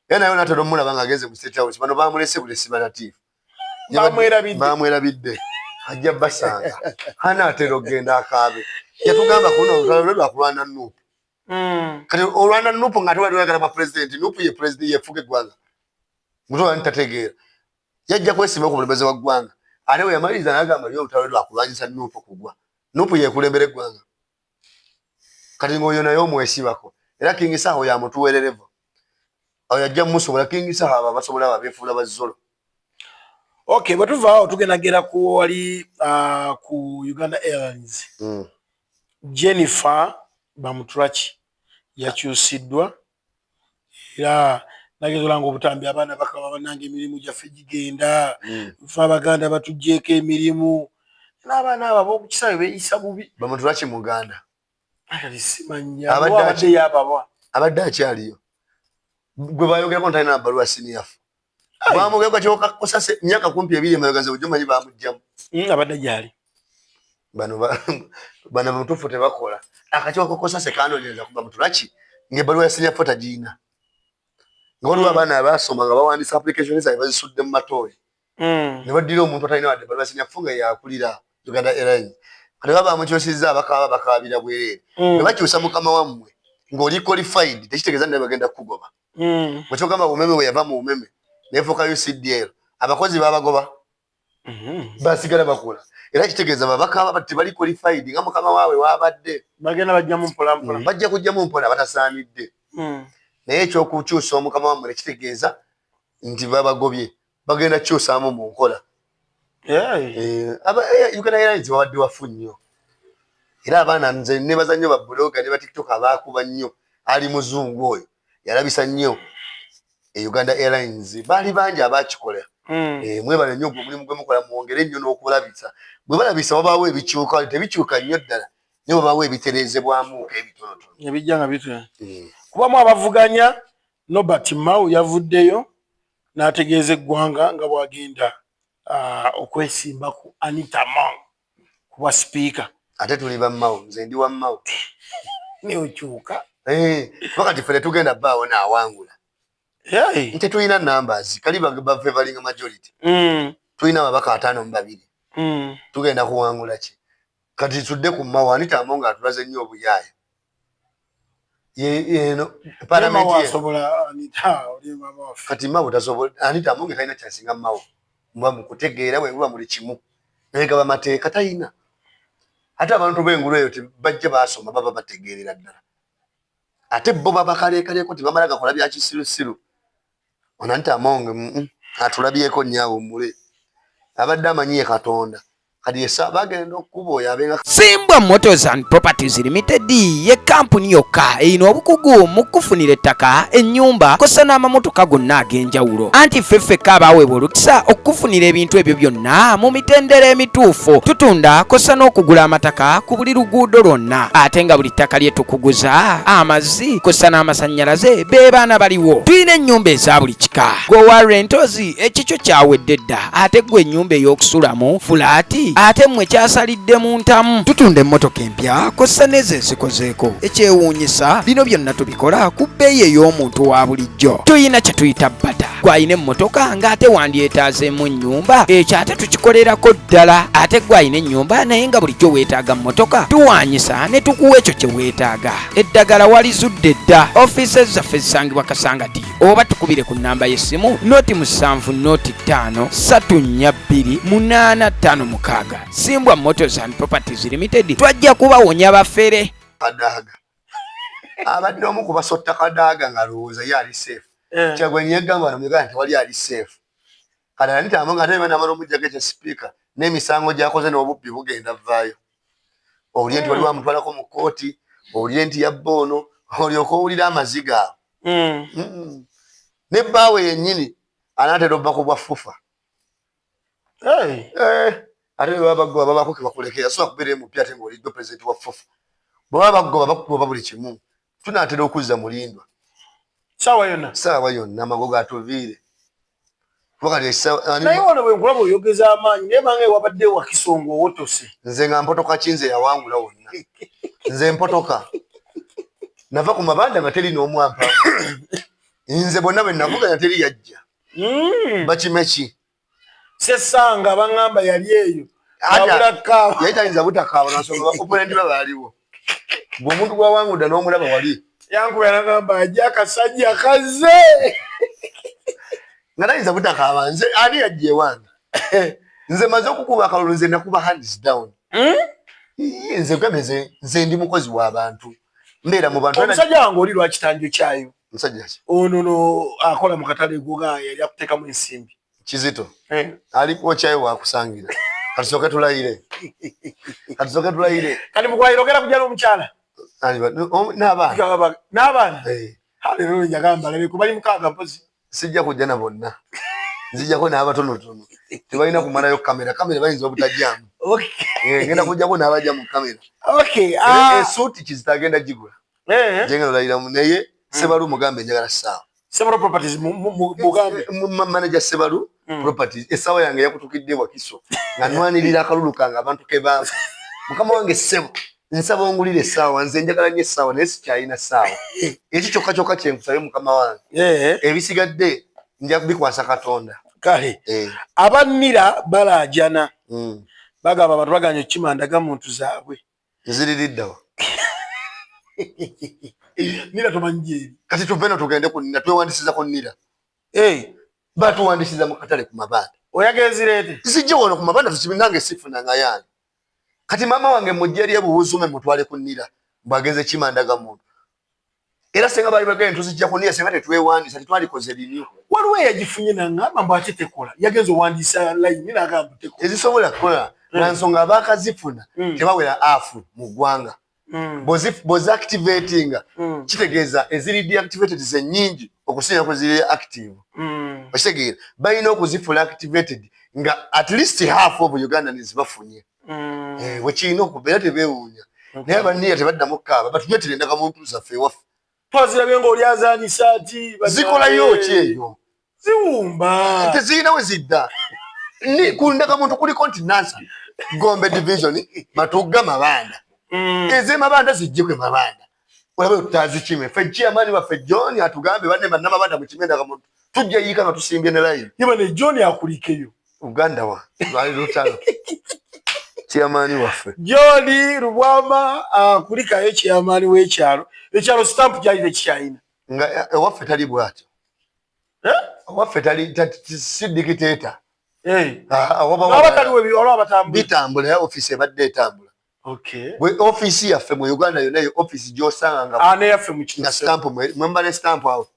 Era naye onaatera omulaba ng'agenze mu State House. Bano baamulese bulesi balatiifu. Bamwerabidde. Bamwerabidde. Ajja basanga. Anaatera okugenda akaabe. Yatugamba kuno olutalo lwe lwakulwana Nup. Kati olwana Nup nga ate wali oyagala bwa president. Nup ye president yefuga eggwanga. Mutola ntategeera. Yajja kwesimba ku mulembeze wa ggwanga. Ate bwe yamaliriza n'agamba lyo olutalo lwe lwakulwanyisa Nup kugwa. Nup yekulembera eggwanga. Kati ng'oyo naye omwesibako. Era King Saha oyo amutuweererevu. Oyo ajja mmusobola. King Saha abo abasobola abo abeefuula ba Zolo. Okay, bwe tuva awo tugenda gera ku wali ku Uganda Airlines. Jennifer Bamuturaki yakyusiddwa era nageza olanga obutambi abaana bakaba bannange emirimu gyaffe gigenda. Ffe Abaganda batuggyeeko emirimu. N'abaana abo ab'oku kisaawe beeyisa bubi. Bamuturaki Muganda. Kati simanya. Abadde yababwa. Abadde akyaliyo. Gwe bayogerako nti alina bbaluwa senior four. Bamugerako kyokka kusase myaka kumpi ebiri emabega nze bulijjo manyi bamuggyamu. Abadde gyali. Bano bano mutuufu tebakola. Akakiiko k'okosase kanoonyereza ku Bamuturaki ng'ebbaluwa ya senior four tagirina. Nga waliwo abaana abaasoma nga bawandiisa application zaabwe bazisudde mu matooyi. Ne baddira omuntu atalina wadde ebbaluwa ya senior four nga yakulira Uganda Airlines. Kati baba bamukyusizza abakaaba bakaabira bwereere. Bwe bakyusa mukama wammwe ng'oli qualified tekitegeeza nti bagenda kukugoba. Bwe kyogamba Umeme bwe yava mu Umeme n'efuuka UCDL abakozi babagoba. Basigala bakola. Era kitegeeza babaka baba tebali qualified nga mukama waabwe waabadde. Bagenda bajjamu mpola mpola. Bajja kujjamu mpola batasaanidde. Naye ekyokukyusa omukama wammwe tekitegeeza nti babagobye. Bagenda kukyusaamu mu nkola. Uganda Airlines babadde wafu nnyo. Era abaana nze nebaza nnyo ba blogger ne ba TikTok abaakuba nnyo. Ali muzungu oyo yalabisa nnyo e Uganda Airlines. Baali bangi abaakikola. Mwebale nnyo gwe omulimu gwe mukola mwongere nnyo n'okulabisa. Bwe balabisa wabaawo ebikyuka, tebikyuka nnyo ddala. Naye wabaawo ebitereezebwamuko ebitonotono. Ebijja nga bitya. Kubamu abavuganya Norbert Mao yavuddeyo n'ategeeza eggwanga nga bw'agenda okwesimba ku Anita Among ku bwa sipiika. Ate tuli ba Mao, nze ndi wa Mao. Naye okyuka. Kuba kati ffe tetugenda bbaawo n'awangula. Nti tulina numbers, kali bafavoringa majority. Tulina ababaka 52. Tugenda kuwangula ki? Kati tudde ku Mao, Anita Among atulaze nnyo obuyaaye. Eno parliament asobola Anita oli mama waffe. Kati Mao tasobola Anita Amonge kalina kyasinga Mao muba mukutegeera bwe buba muli kimu naye gaba mateeka talina ate abantu b'engulu eyo tebajja basoma baba bategeerera ddala ate bo baba kaleekaleko tebamala gakola bya kisirusiru ono Anita Amonge atulabyeko nnyo awo mule abadde amanyi ye Katonda kati esa bagenda okukuba oyo abenga Simbwa Motors and Properties Limited ye kampuni yokka erina obukugu mu kukufunira ettaka, ennyumba kw'ossa n'amamotoka gonna ag'enjawulo. Anti ffe ffekka abaaweebwa olukisa okukufunira ebintu ebyo byonna mu mitendera emituufu. Tutunda kw'ossa n'okugula amataka ku buli luguudo lwonna ate nga buli ttaka lye tukuguza, amazzi kw'ossa n'amasannyalaze be baana baliwo. Tulina ennyumba eza buli kika. Gwe owa rentals ekikyo kyawedde dda. Ate ggwe ennyumba ey'okusulamu fulaati ate mmwe kyasalidde mu ntamu. Tutunda emmotoka empya kw'ossa n'ezo ezikozeeko. Ekyewuunyisa bino byonna tubikola ku bbeeyi ey'omuntu wa bulijjo. Tulina kye tuyita bbata. Ggwe alina emmotoka ng'ate wandyetaazeemu ennyumba, ekyo ate tukikolerako ddala. Ate ggwe alina ennyumba naye nga bulijjo weetaaga mmotoka, tuwaanyisa ne tukuwa ekyo kye weetaaga. Eddagala walizudde dda. Ofiisi zaffe zisangibwa Kasangati. oba tukubire ku nnamba y'essimu noti 7 noti 5 3 4 2 8 5 6. Simbwa Motors and Properties Limited twajja kubawonya bafere. Kadaga abadde omu ku basotta Kadaga ng'alowooza ye ali safe. Eh. Kyagulanyi yagamba wano mu Uganda tewali ali safe. Kati Anita Among ate banamala omujjako ekya sipiika n'emisango gy'akoze n'obubbi bugenda vaayo. Owulire nti waliwo amutwalako mu kkooti, owulire nti yabba ono, olyoke owulire amaziga ago. Ne bbaawe yennyini anaatera obba ku bwa FUFA. Eh, ate bwe baba bagoba babaako ke bakulekera, sobola kubeera MP ate ng'oliddwa pulezidenti wa FUFA. Bwe baba bagoba bakugoba buli kimu. Tunaatera okuzza mulindwa. Saawa yonna. Saawa yonna amagogo atuviire. Naye wano bwe nkulaba oyogeza amaanyi naye bange wabadde wakiso ng'owotose. Nze nga mpotoka ki nze yawangula wonna. Nze mpotoka. Nava ku mabanda nga teri n'omu ampa. Nze bonna bwe navuganya teri yajja. Bakime ki? Sesanga bangamba yali eyo. Yali tayinza butakaaba nansonga ba opponent ba baaliwo. Gwe omuntu gw'awangudde n'omulaba wali. Yankuba nagamba ajja akasajja kazze. Nga tayinza butakaaba nze ani yajja ewange. Nze maze okukuba akalulu nze nakuba hands down. Nze gambe nze ndi mukozi w'abantu. Mbeera mu bantu. Omusajja wange oli lwaki tanjokyayo? Musajja ki? Ono no akola mu katale goga yali akuteekamu ensimbi. Kizito. Eh. Ali kwokyayo wakusangira. Katusooke tulayire. Katusooke tulayire. Kati mukulayira ogenda kujja n'omukyala? N'abaana. N'abaana? Eh. Haleluya yagamba alabe kubali mukaaga mpozi. Sijja kujja na bonna. Nzijjako n'abatonotono. Tebalina kumalayo kamera. Kamera bayinza obutajjamu. Okay. Eh, ngenda kujjako n'abajja mu kamera. Okay. Esuuti Kizito agenda gigula. Eh. Jengelo layira naye Sebalu mugambe njagala ssaawa. Sebalu Properties mugambe. Manager Sebalu Properties essaawa yange yakutukidde Wakiso nga nwanirira akalulu kange abantu ke bampa. Mukama wange ssebo nsaba ongulire essaawa nze njagala nnyo essaawa naye sikyalina ssaawa. Ekyo kyokka kyokka kye nkusabye mukama wange. Ebisigadde nja kubikwasa Katonda. Kale abannira balaajana. Bagamba abantu baganye okukima ndagamuntu zaabwe. Nziririddawa? Nira tomanyi gyeri. Kati tuve no tugende ku Nira, twewandisiza ku Nira. Batuwandisiza mu katale ku mabanda. Oyagala zireete? Zijje wano ku mabanda tukibi nange sifuna nga yange. Kati maama wange mujje eri ebuwuzume mutwale ku Nira mbwageze kima ndagamuntu. Era senga bali bagenda tuzijja ku Nira senga tetwewandisa tetwalikoze bimyu. Waliwo eyagifunye nangamba mbu ate tekola. Yagenze owandiisa layini n'agamba tekola. Tezisobola kukola. Na nsonga abaakazifuna tebawera afu mu ggwanga. Bw'oziactivatinga kitegeeza eziri deactivated ze nnyingi okusinga ku ziri active. Okitegeera balina okuzifuula activated nga at least half of Ugandans bafunye. Bwe kirina okubeera tebeewuunya. Naye abanniya tebaddamu kukaaba batuleetera endagamuntu zaffe ewaffe. Twazirabye ng'oli azaanyisa ati zikolayo ki eyo? Ziwumba. Tezirina we zidda. Ku ndagamuntu kuliko nti Nansa Gombe Division Matugga Mabanda. Ez'emabanda zijje kwe Mabanda. Olabe tutazikime. Ffe chairman waffe John atugambe banne bannamabanda mukime endagamuntu. Tujja yiika nga tusimbye ne line. Ye bane John akulikeyo. Uganda wa lwali lutalo. Chairman waffe John Lubwama kulikayo chairman w'ekyalo. Ekyalo stamp kyali tekikyalina. Nga ewaffe tali bw'atyo. Eh? Ewaffe tali si dictator. Eh. Ah, bitambula era ofiisi ebadde etambula. Okay. Bwe ofiisi yaffe mu Uganda yonna yo ofiisi gy'osanga nga ah, neyaffe mu nga stamp mwe mba ne stamp awo.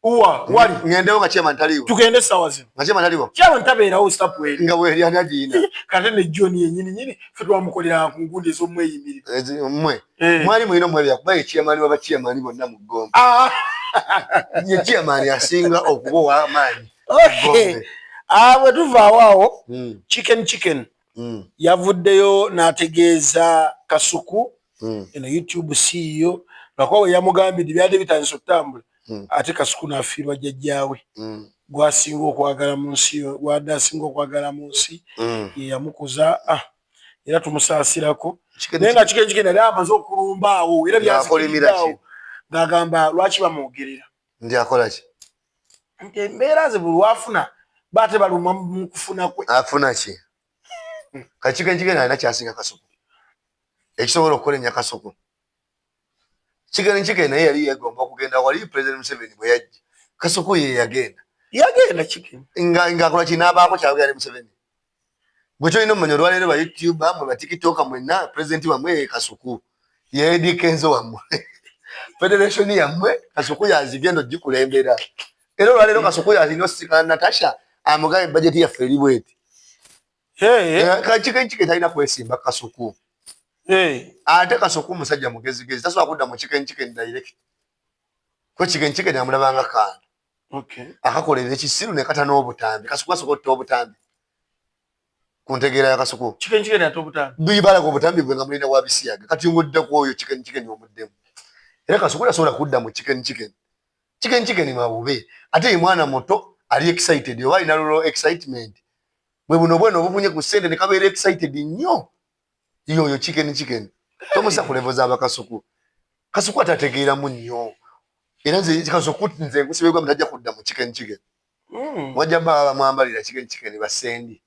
Uwa, wali. Ngendewo nga chairman taliwo. Tugende sawa zino. Nga chairman taliwo. Chairman tabeerawo stamp weri. Nga weri ani agiyina. Kate ne John yennyini nyini ffe twamukolera ku ngundi ez'omweyimiriro. Mmwe. Eh. Mwali mulina omwebya kuba ye chairman wa ba chairman bonna mu Gombe. Ah. Ye chairman asinga okuba ow'amaanyi. Okay. Ah, bwe tuvaawo awo, Chicken Chicken yavuddeyo n'ategeeza Kasuku eno YouTube CEO lwakuba bwe yamugambye nti byadde bitandise okutambula ate Kasuku n'afiirwa jjajjaawe gwasinga okwagala mu nsi, gwadde asinga okwagala mu nsi ye yamukuza, era tumusaasirako. Naye nga Chicken Chicken yali amaze okulumba awo era byazikiridde ng'agamba lwaki bamwogerera nti akola ki, nti embeera ze buli lwafuna baate balumwa mu kufuna kwe. Afuna ki? Ka Chicken Chicken alina kyasinga Kasuku ekisobola okukola enya Kasuku. Chicken Chicken naye yali yeegomba okugenda wali President Museveni bwe yajja. Kasuku ye yagenda. Yagenda Chicken. Ng'akola ki n'abaako kyayogera ne Museveni. Gwe kyolina omumanya olwaleero ba YouTuber mwe ba TikToker mwenna president wammwe ye Kasuku. Ye Eddy Kenzo wammwe. Federation yammwe Kasuku yazigenda ogikulembera. Era olwaleero Kasuku yazina osikana Natasha amugabe budget yaffe eri bweti. Chicken Chicken talina kwesimba Kasuku. Ate Kasuku musajja mugezigezi tasobola kudda mu Chicken Chicken direct. Ko Chicken Chicken amulabanga kaana. Akakolera ekisiru ne kata n'obutambi. Kasuku asobola otta obutambi. Ku ntegeera ya Kasuku. Chicken Chicken ata obutambi. Bibalaga obutambi bwe nga mulina wa bisiyaga. Kati ng'odda ku oyo Chicken Chicken omuddemu. Era Kasuku tasobola kudda mu Chicken Chicken. Chicken Chicken mabube. Ate ye mwana muto ali excited oba alina lulo excitement. Bwe buno bweno obufunye ku ssente ne kabeera excited nnyo. Yoyo Chicken Chicken. Tomusa ku level z'abakasuku. Kasuku atategeeramu nnyo. Era nze Kasuku nze nkusibirwa mutajja kudda mu Chicken Chicken. Wajja baba bamwambalira Chicken Chicken basendi.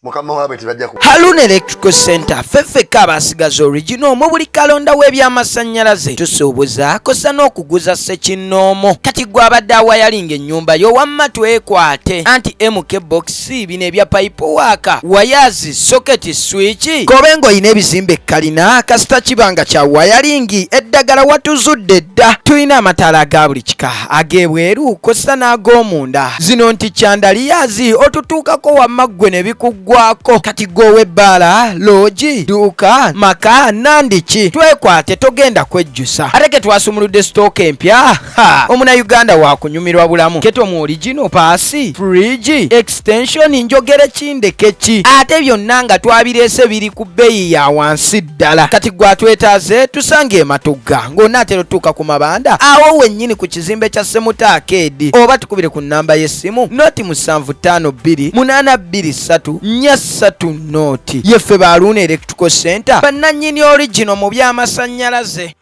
Mukama waabwe tebajja ku Harun Electrical Center ffeffekka abasigaza original mu buli kalonda w'ebyamasannyalaze tusuubuza kosa n'okuguza ssekinnoomo. Kati gwe abadde awayalinga ennyumba yo wamma twekwate anti MK box bino ebya pipe work, wires, socket, switch kobe ng'olina ebizimbe ekkalina kasita kiba nga kya wayalingi eddagala watuzudde dda. Tulina amataala aga buli kika ag'ebweru kosa n'ag'omunda. Zino nti chandeliers otutuukako wamma ggwe ne bikuggwako. Kati ggwe ow'ebbaala, loogi, dduuka, maka nandiki twekwate togenda kwejjusa. Ate ke twasumuludde sitooka empya, ha! Omunnayuganda waakunyumirwa bulamu. Keto mu original, paasi, fridge, extension, njogere ki ndeke ki? Ate byonna nga twabireese biri ku bbeeyi ya wansi ddala. Kati ggwe atwetaaze tusange e Matugga ng'onaatera otuuka ku mabanda awo wennyini ku kizimbe kya Semuta Arcade, oba tukubire ku nnamba y'essimu noti 752 823 43 noti. Yeffe ba Haruna Electrical Center bannannyini original mu by'amasannyalaze.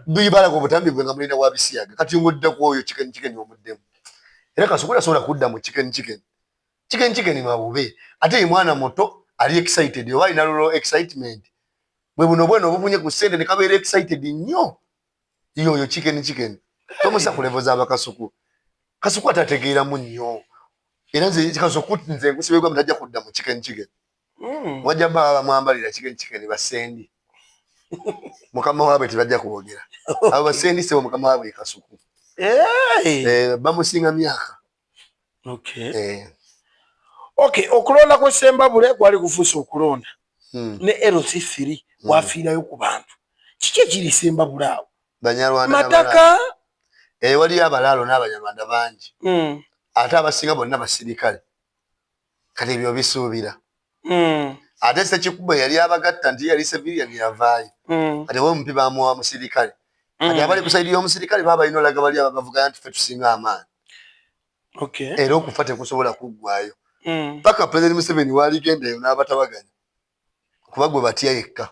Bibalaga obutambi bwe nga mulina wa bisiyaga. Kati ng'odda ku oyo Chicken Chicken omuddemu. Era Kasuku tasobola kudda mu Chicken Chicken. Chicken Chicken mabube. Ate ye mwana muto ali excited oba alina lulo excitement. Bwe buno bweno obufunye ku ssente ne kabeera excited nnyo. Yoyo Chicken Chicken. Tomusa ku level z'abakasuku. Kasuku atategeeramu nnyo. Era nze Kasuku nze nkusibirwa mutajja kudda mu Chicken Chicken. Wajja baba bamwambalira Chicken Chicken basendi. Mukama waabwe tebajja kwogera. Abo basendi sebo mukama waabwe Kasuku. Bamusinga myaka. Okay, okulonda kwa Sembabule kwali kufuuse okulonda. Ne LC3 wafiirayo ku bantu. Kiki ekiri Sembabule awo? Banyarwanda Mataka. Waliyo abalaalo n'Abanyarwanda bangi. Ate abasinga bonna basirikale. Kati ebyo bisuubira. Ate Ssekikubo yali abagatta nti yali civilian yavaayo. Kati oba omupi bamuwa musirikale. Kati abali ku sayidi y'omusirikale baba balina olaga bali abavuganya nti ffe tusinga amaanyi. Era okufa tekusobola kuggwaayo. Paka President Museveni waligenda eyo n'abatabaganya. Kuba gwe batya yekka.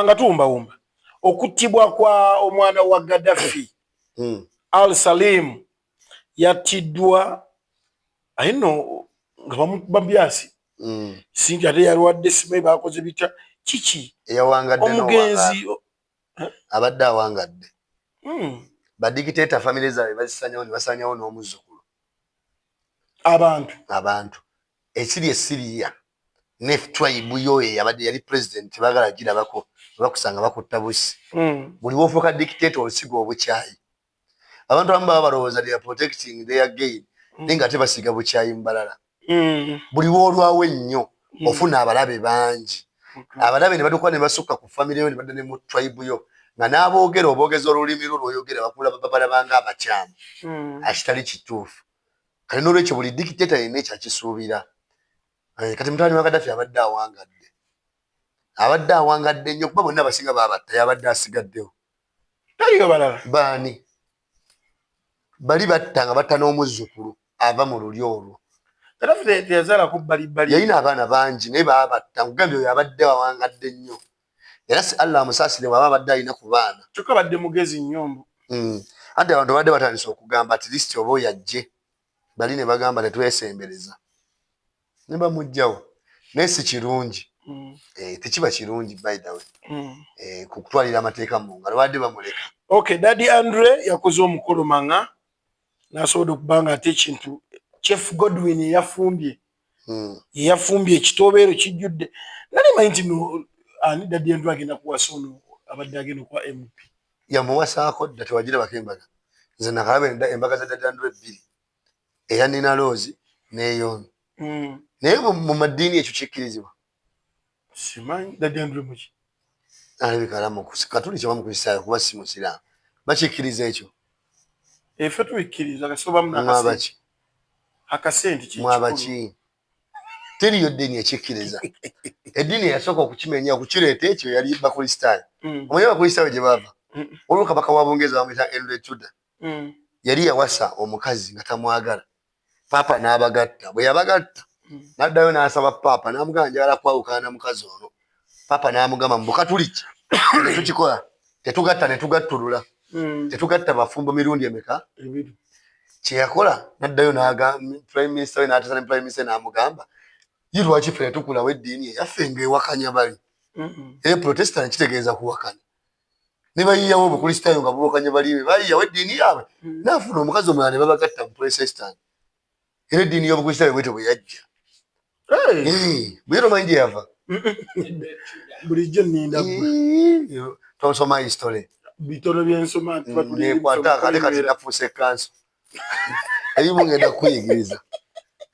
Nga tuwumbawumba okuttibwa kwa omwana wa Gaddafi Al Salim yattiddwa aye nno nga bamukuba byasi. Sinti ate yalwadde, simanyi bakoze bitya, kiki? Eyawangadde. Omugenzi. Abadde awangadde. Badikiteeta famire zaabwe bazisanyawo ne basanyawo n'omuzzukulu. Abantu. Abantu. Ekiri e Siriya ne tribe yo eyabadde yali president tebagala girabako, bakusanga bakutta busi. Buli wofuuka dictator osiga obukyayi. Abantu abamu baba balowooza they are protecting their gain, naye nga ate basiga bukyayi mu balala. Buli woolwawo ennyo ofuna abalabe bangi. Abalabe ne batuuka ne basukka ku famire yo ne badda ne mu tribe yo, nga n'aboogera oboogeza olulimi lwo lw'oyogera bakula babalabanga abakyamu, akitali kituufu. Kale n'olwekyo buli dictator yenna ekyo akisuubira. Kati mutabani wa Gaddafi abadde awangadde, abadde awangadde nnyo, kuba bonna abasinga babatta, yabadde asigaddewo. Taliyo balala? Baani bali batta nga batta n'omuzzukulu ava mu lulyo olwo. Gaddafi teyazaalako bbalibbali? Yalina abaana bangi naye baabatta. Nkugambye oyo abadde awangadde nnyo, era si Allah amusaasire bw'aba abadde alina ku baana. Kyokka badde mugezi nnyo mbu. Anti abantu babadde batandise okugamba at least oba oyo ajje, bali ne bagamba tetwesembereza ne bamuggyawo, naye si kirungi. Tekiba kirungi, by the way, kukutwalira amateeka mu ngalo. Babadde bamuleka. Okay, Daddy Andre yakoze omukolo manga n'asobodde okuba nga ate ekintu Chef Godwin yeyafumbye. Yeyafumbye ekitoobeero kijjudde. Nali manyi nti no ani Daddy Andre agenda kuwasa ono abadde agenda okuba MP. Yamuwasaako dda, tewagirabako embaga? Nze nakalaba embaga za Daddy Andre bbiri, eya Nina Rose n'eyoono. Naye mu maddiini ekyo kikkirizibwa? Simanyi Daddy Andre muki. Alabika era katuliki oba mukristaayo, kuba si musiraamu. Bakikkiriza ekyo? Efe tubikkiriza kasoba. Mwabaki? Akasente kye. Mwabaki? Teriyo ddiini ekikkiriza. Eddiini eyasooka okukimenya, okukireeta ekyo, yali bakristaayo. Omanyi abakristaayo gye baava? Waliwo kabaka wa Bungereza bamuyita Henry Tudor. Yali yawasa omukazi nga tamwagala, paapa n'abagatta. Bwe yabagatta, n'addayo n'asaba paapa n'amugamba, "Njagala kwawukana na mukazi ono." Paapa n'amugamba, "Mu bukatuliki tetukikola, tetugatta ne tugattulula, tetugatta bafumbo mirundi emeka?" Ebiri. Kyeyakola, n'addayo prime minister we, n'ateesa ne prime minister, n'amugamba, "Ye lwaki ffe tetukulawo eddiini eyaffe ng'ewakanya bali?" Era Protestant kitegeeza kuwakanya. Ne bayiyawo obukristaayo nga buwakanya bali, be bayiyawo eddiini yaabwe. N'afuna omukazi omulala ne babagatta mu Protestant, era eddiini y'obukristaayo bwetyo bwe yajja. Bwe tomanyi gye yava? Bulijjo nninda ggwe. Tosoma history? Bitono byensoma nti tuba tuli. Nekwata ate kati nafuuse kanso, ebimu ngenda kukuyigiriza.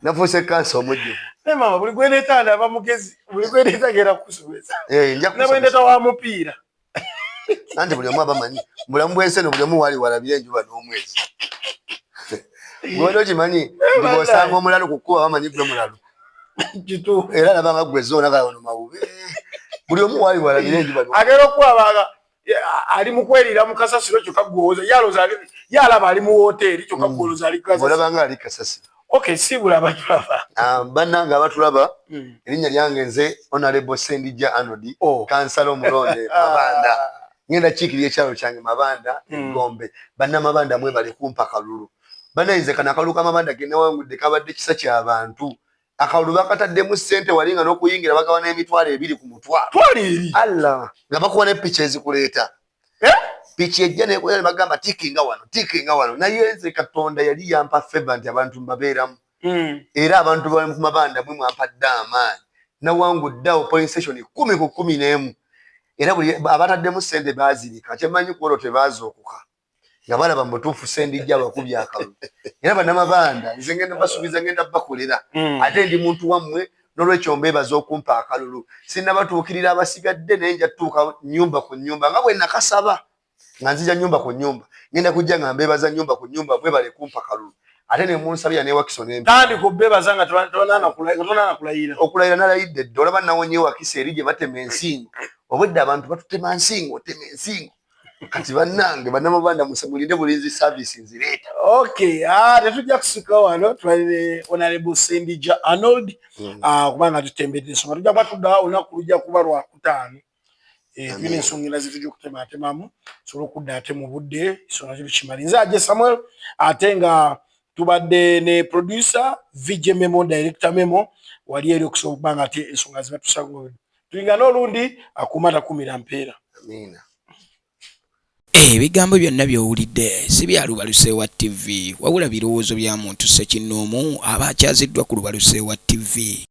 Nafuuse kanso omujjuvu. Naye maama, buli gwendeeta ndaba mugezi, buli gwendeeta genda kukusomesa. Nja Ne kusomesa. bwendeeta wa mupiira. Anti buli omu abamanyi mu bulamu bw'ensi eno, buli omu wali walabira enjuba n'omwezi. Gwebadde okimanyi nti bw'osanga omulalu ku kkuba bamanyi gwe mulalu? Kituufu. Era alabanga gwe zoona kala wano mawube. Buli omu wali walabira enjuba n'omwezi. Agera okuwabanga ali mu kwerira mu kasasiro, kyokka gw'owoza yalowooza ye alaba ali mu woteeri, kyokka gw'olowooza ali kasasiro. Olabanga ali kasasiro. Okay, siibula abatulaba. Ah, bannange abatulaba, erinnya lyange nze Honorable Sendijja Arnold, Oh. kansala omulonde Mabanda. Ngenda kiikirira ekyalo kyange Mabanda, Egombe. Bannamabanda, mwebale kumpa kalulu. Bannayinze kano akalulu k'Amabanda ge nawangudde kabadde kisa ky'abantu. Akalulu bakataddemu ssente wali nga n'okuyingira bagawa n'emitwalo 20 ku mutwalo. Twala eri. Allah, nga bakuwa ne piki ezikuleeta. Eh? Piki ejja nekola ne bagamba tikinga wano, tikinga wano. Naye nze Katonda yali yampa favour nti abantu mbabeeramu, era abantu bali ku Mabanda mwe mwampadde amaanyi, nawangudde awo polling station 10 ku 11. Era buli abataddemu ssente baazirika. Kyemmanyi ku olwo tebaazuukuka nga balaba mu butuufu Sendijja abakubye akalulu. Era bannamabanda, nze ngenda basuubiza, ngenda bakolera. Ate ndi muntu wammwe, n'olwekyo mbeebaza okumpa akalulu. Sinnabatuukirira abasigadde, naye nja tutuuka nyumba ku nyumba nga bwe nakasaba nga nzija nyumba ku nyumba. Ngenda kujja nga mbeebaza nyumba ku nyumba, mwebale kumpa kalulu, ate ne munsabira ne Wakiso ne Tandika obebaza nga tonaana kulayira. Okulayira nalayidde dda. Olaba nawonye Wakiso eri gye batema ensingo. Obwedda abantu batutema nsingo, tema ensingo. Kati bannange bannamabanda, mulinde bulinzi, service nzireeta. Okay, ah, tetujja kusukka wano. Twalire Honorable Sendija Arnold. Ah, kubanga tutembedde ensonga, tujja kuba tudda olunaku lujja kuba lwakutaano. Tulina ensonga endala zetujja okutematemamu, sobola okudda ate mu budde ensonga tukimali. Nze Aje Samuel, ate nga Tubadde ne producer VJ Memo, director Memo wali eri okusobola okuba nga ate ensonga zibatusago. Tulingana olundi, akuuma takumira mpeera. Amiina. Ebigambo byonna by'owulidde si bya Lubaluseewa TV, wabula birowoozo bya muntu ssekinnoomu aba akyaziddwa ku Lubaluseewa TV.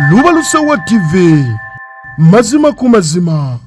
Lubalusewa TV, mazima ku mazima.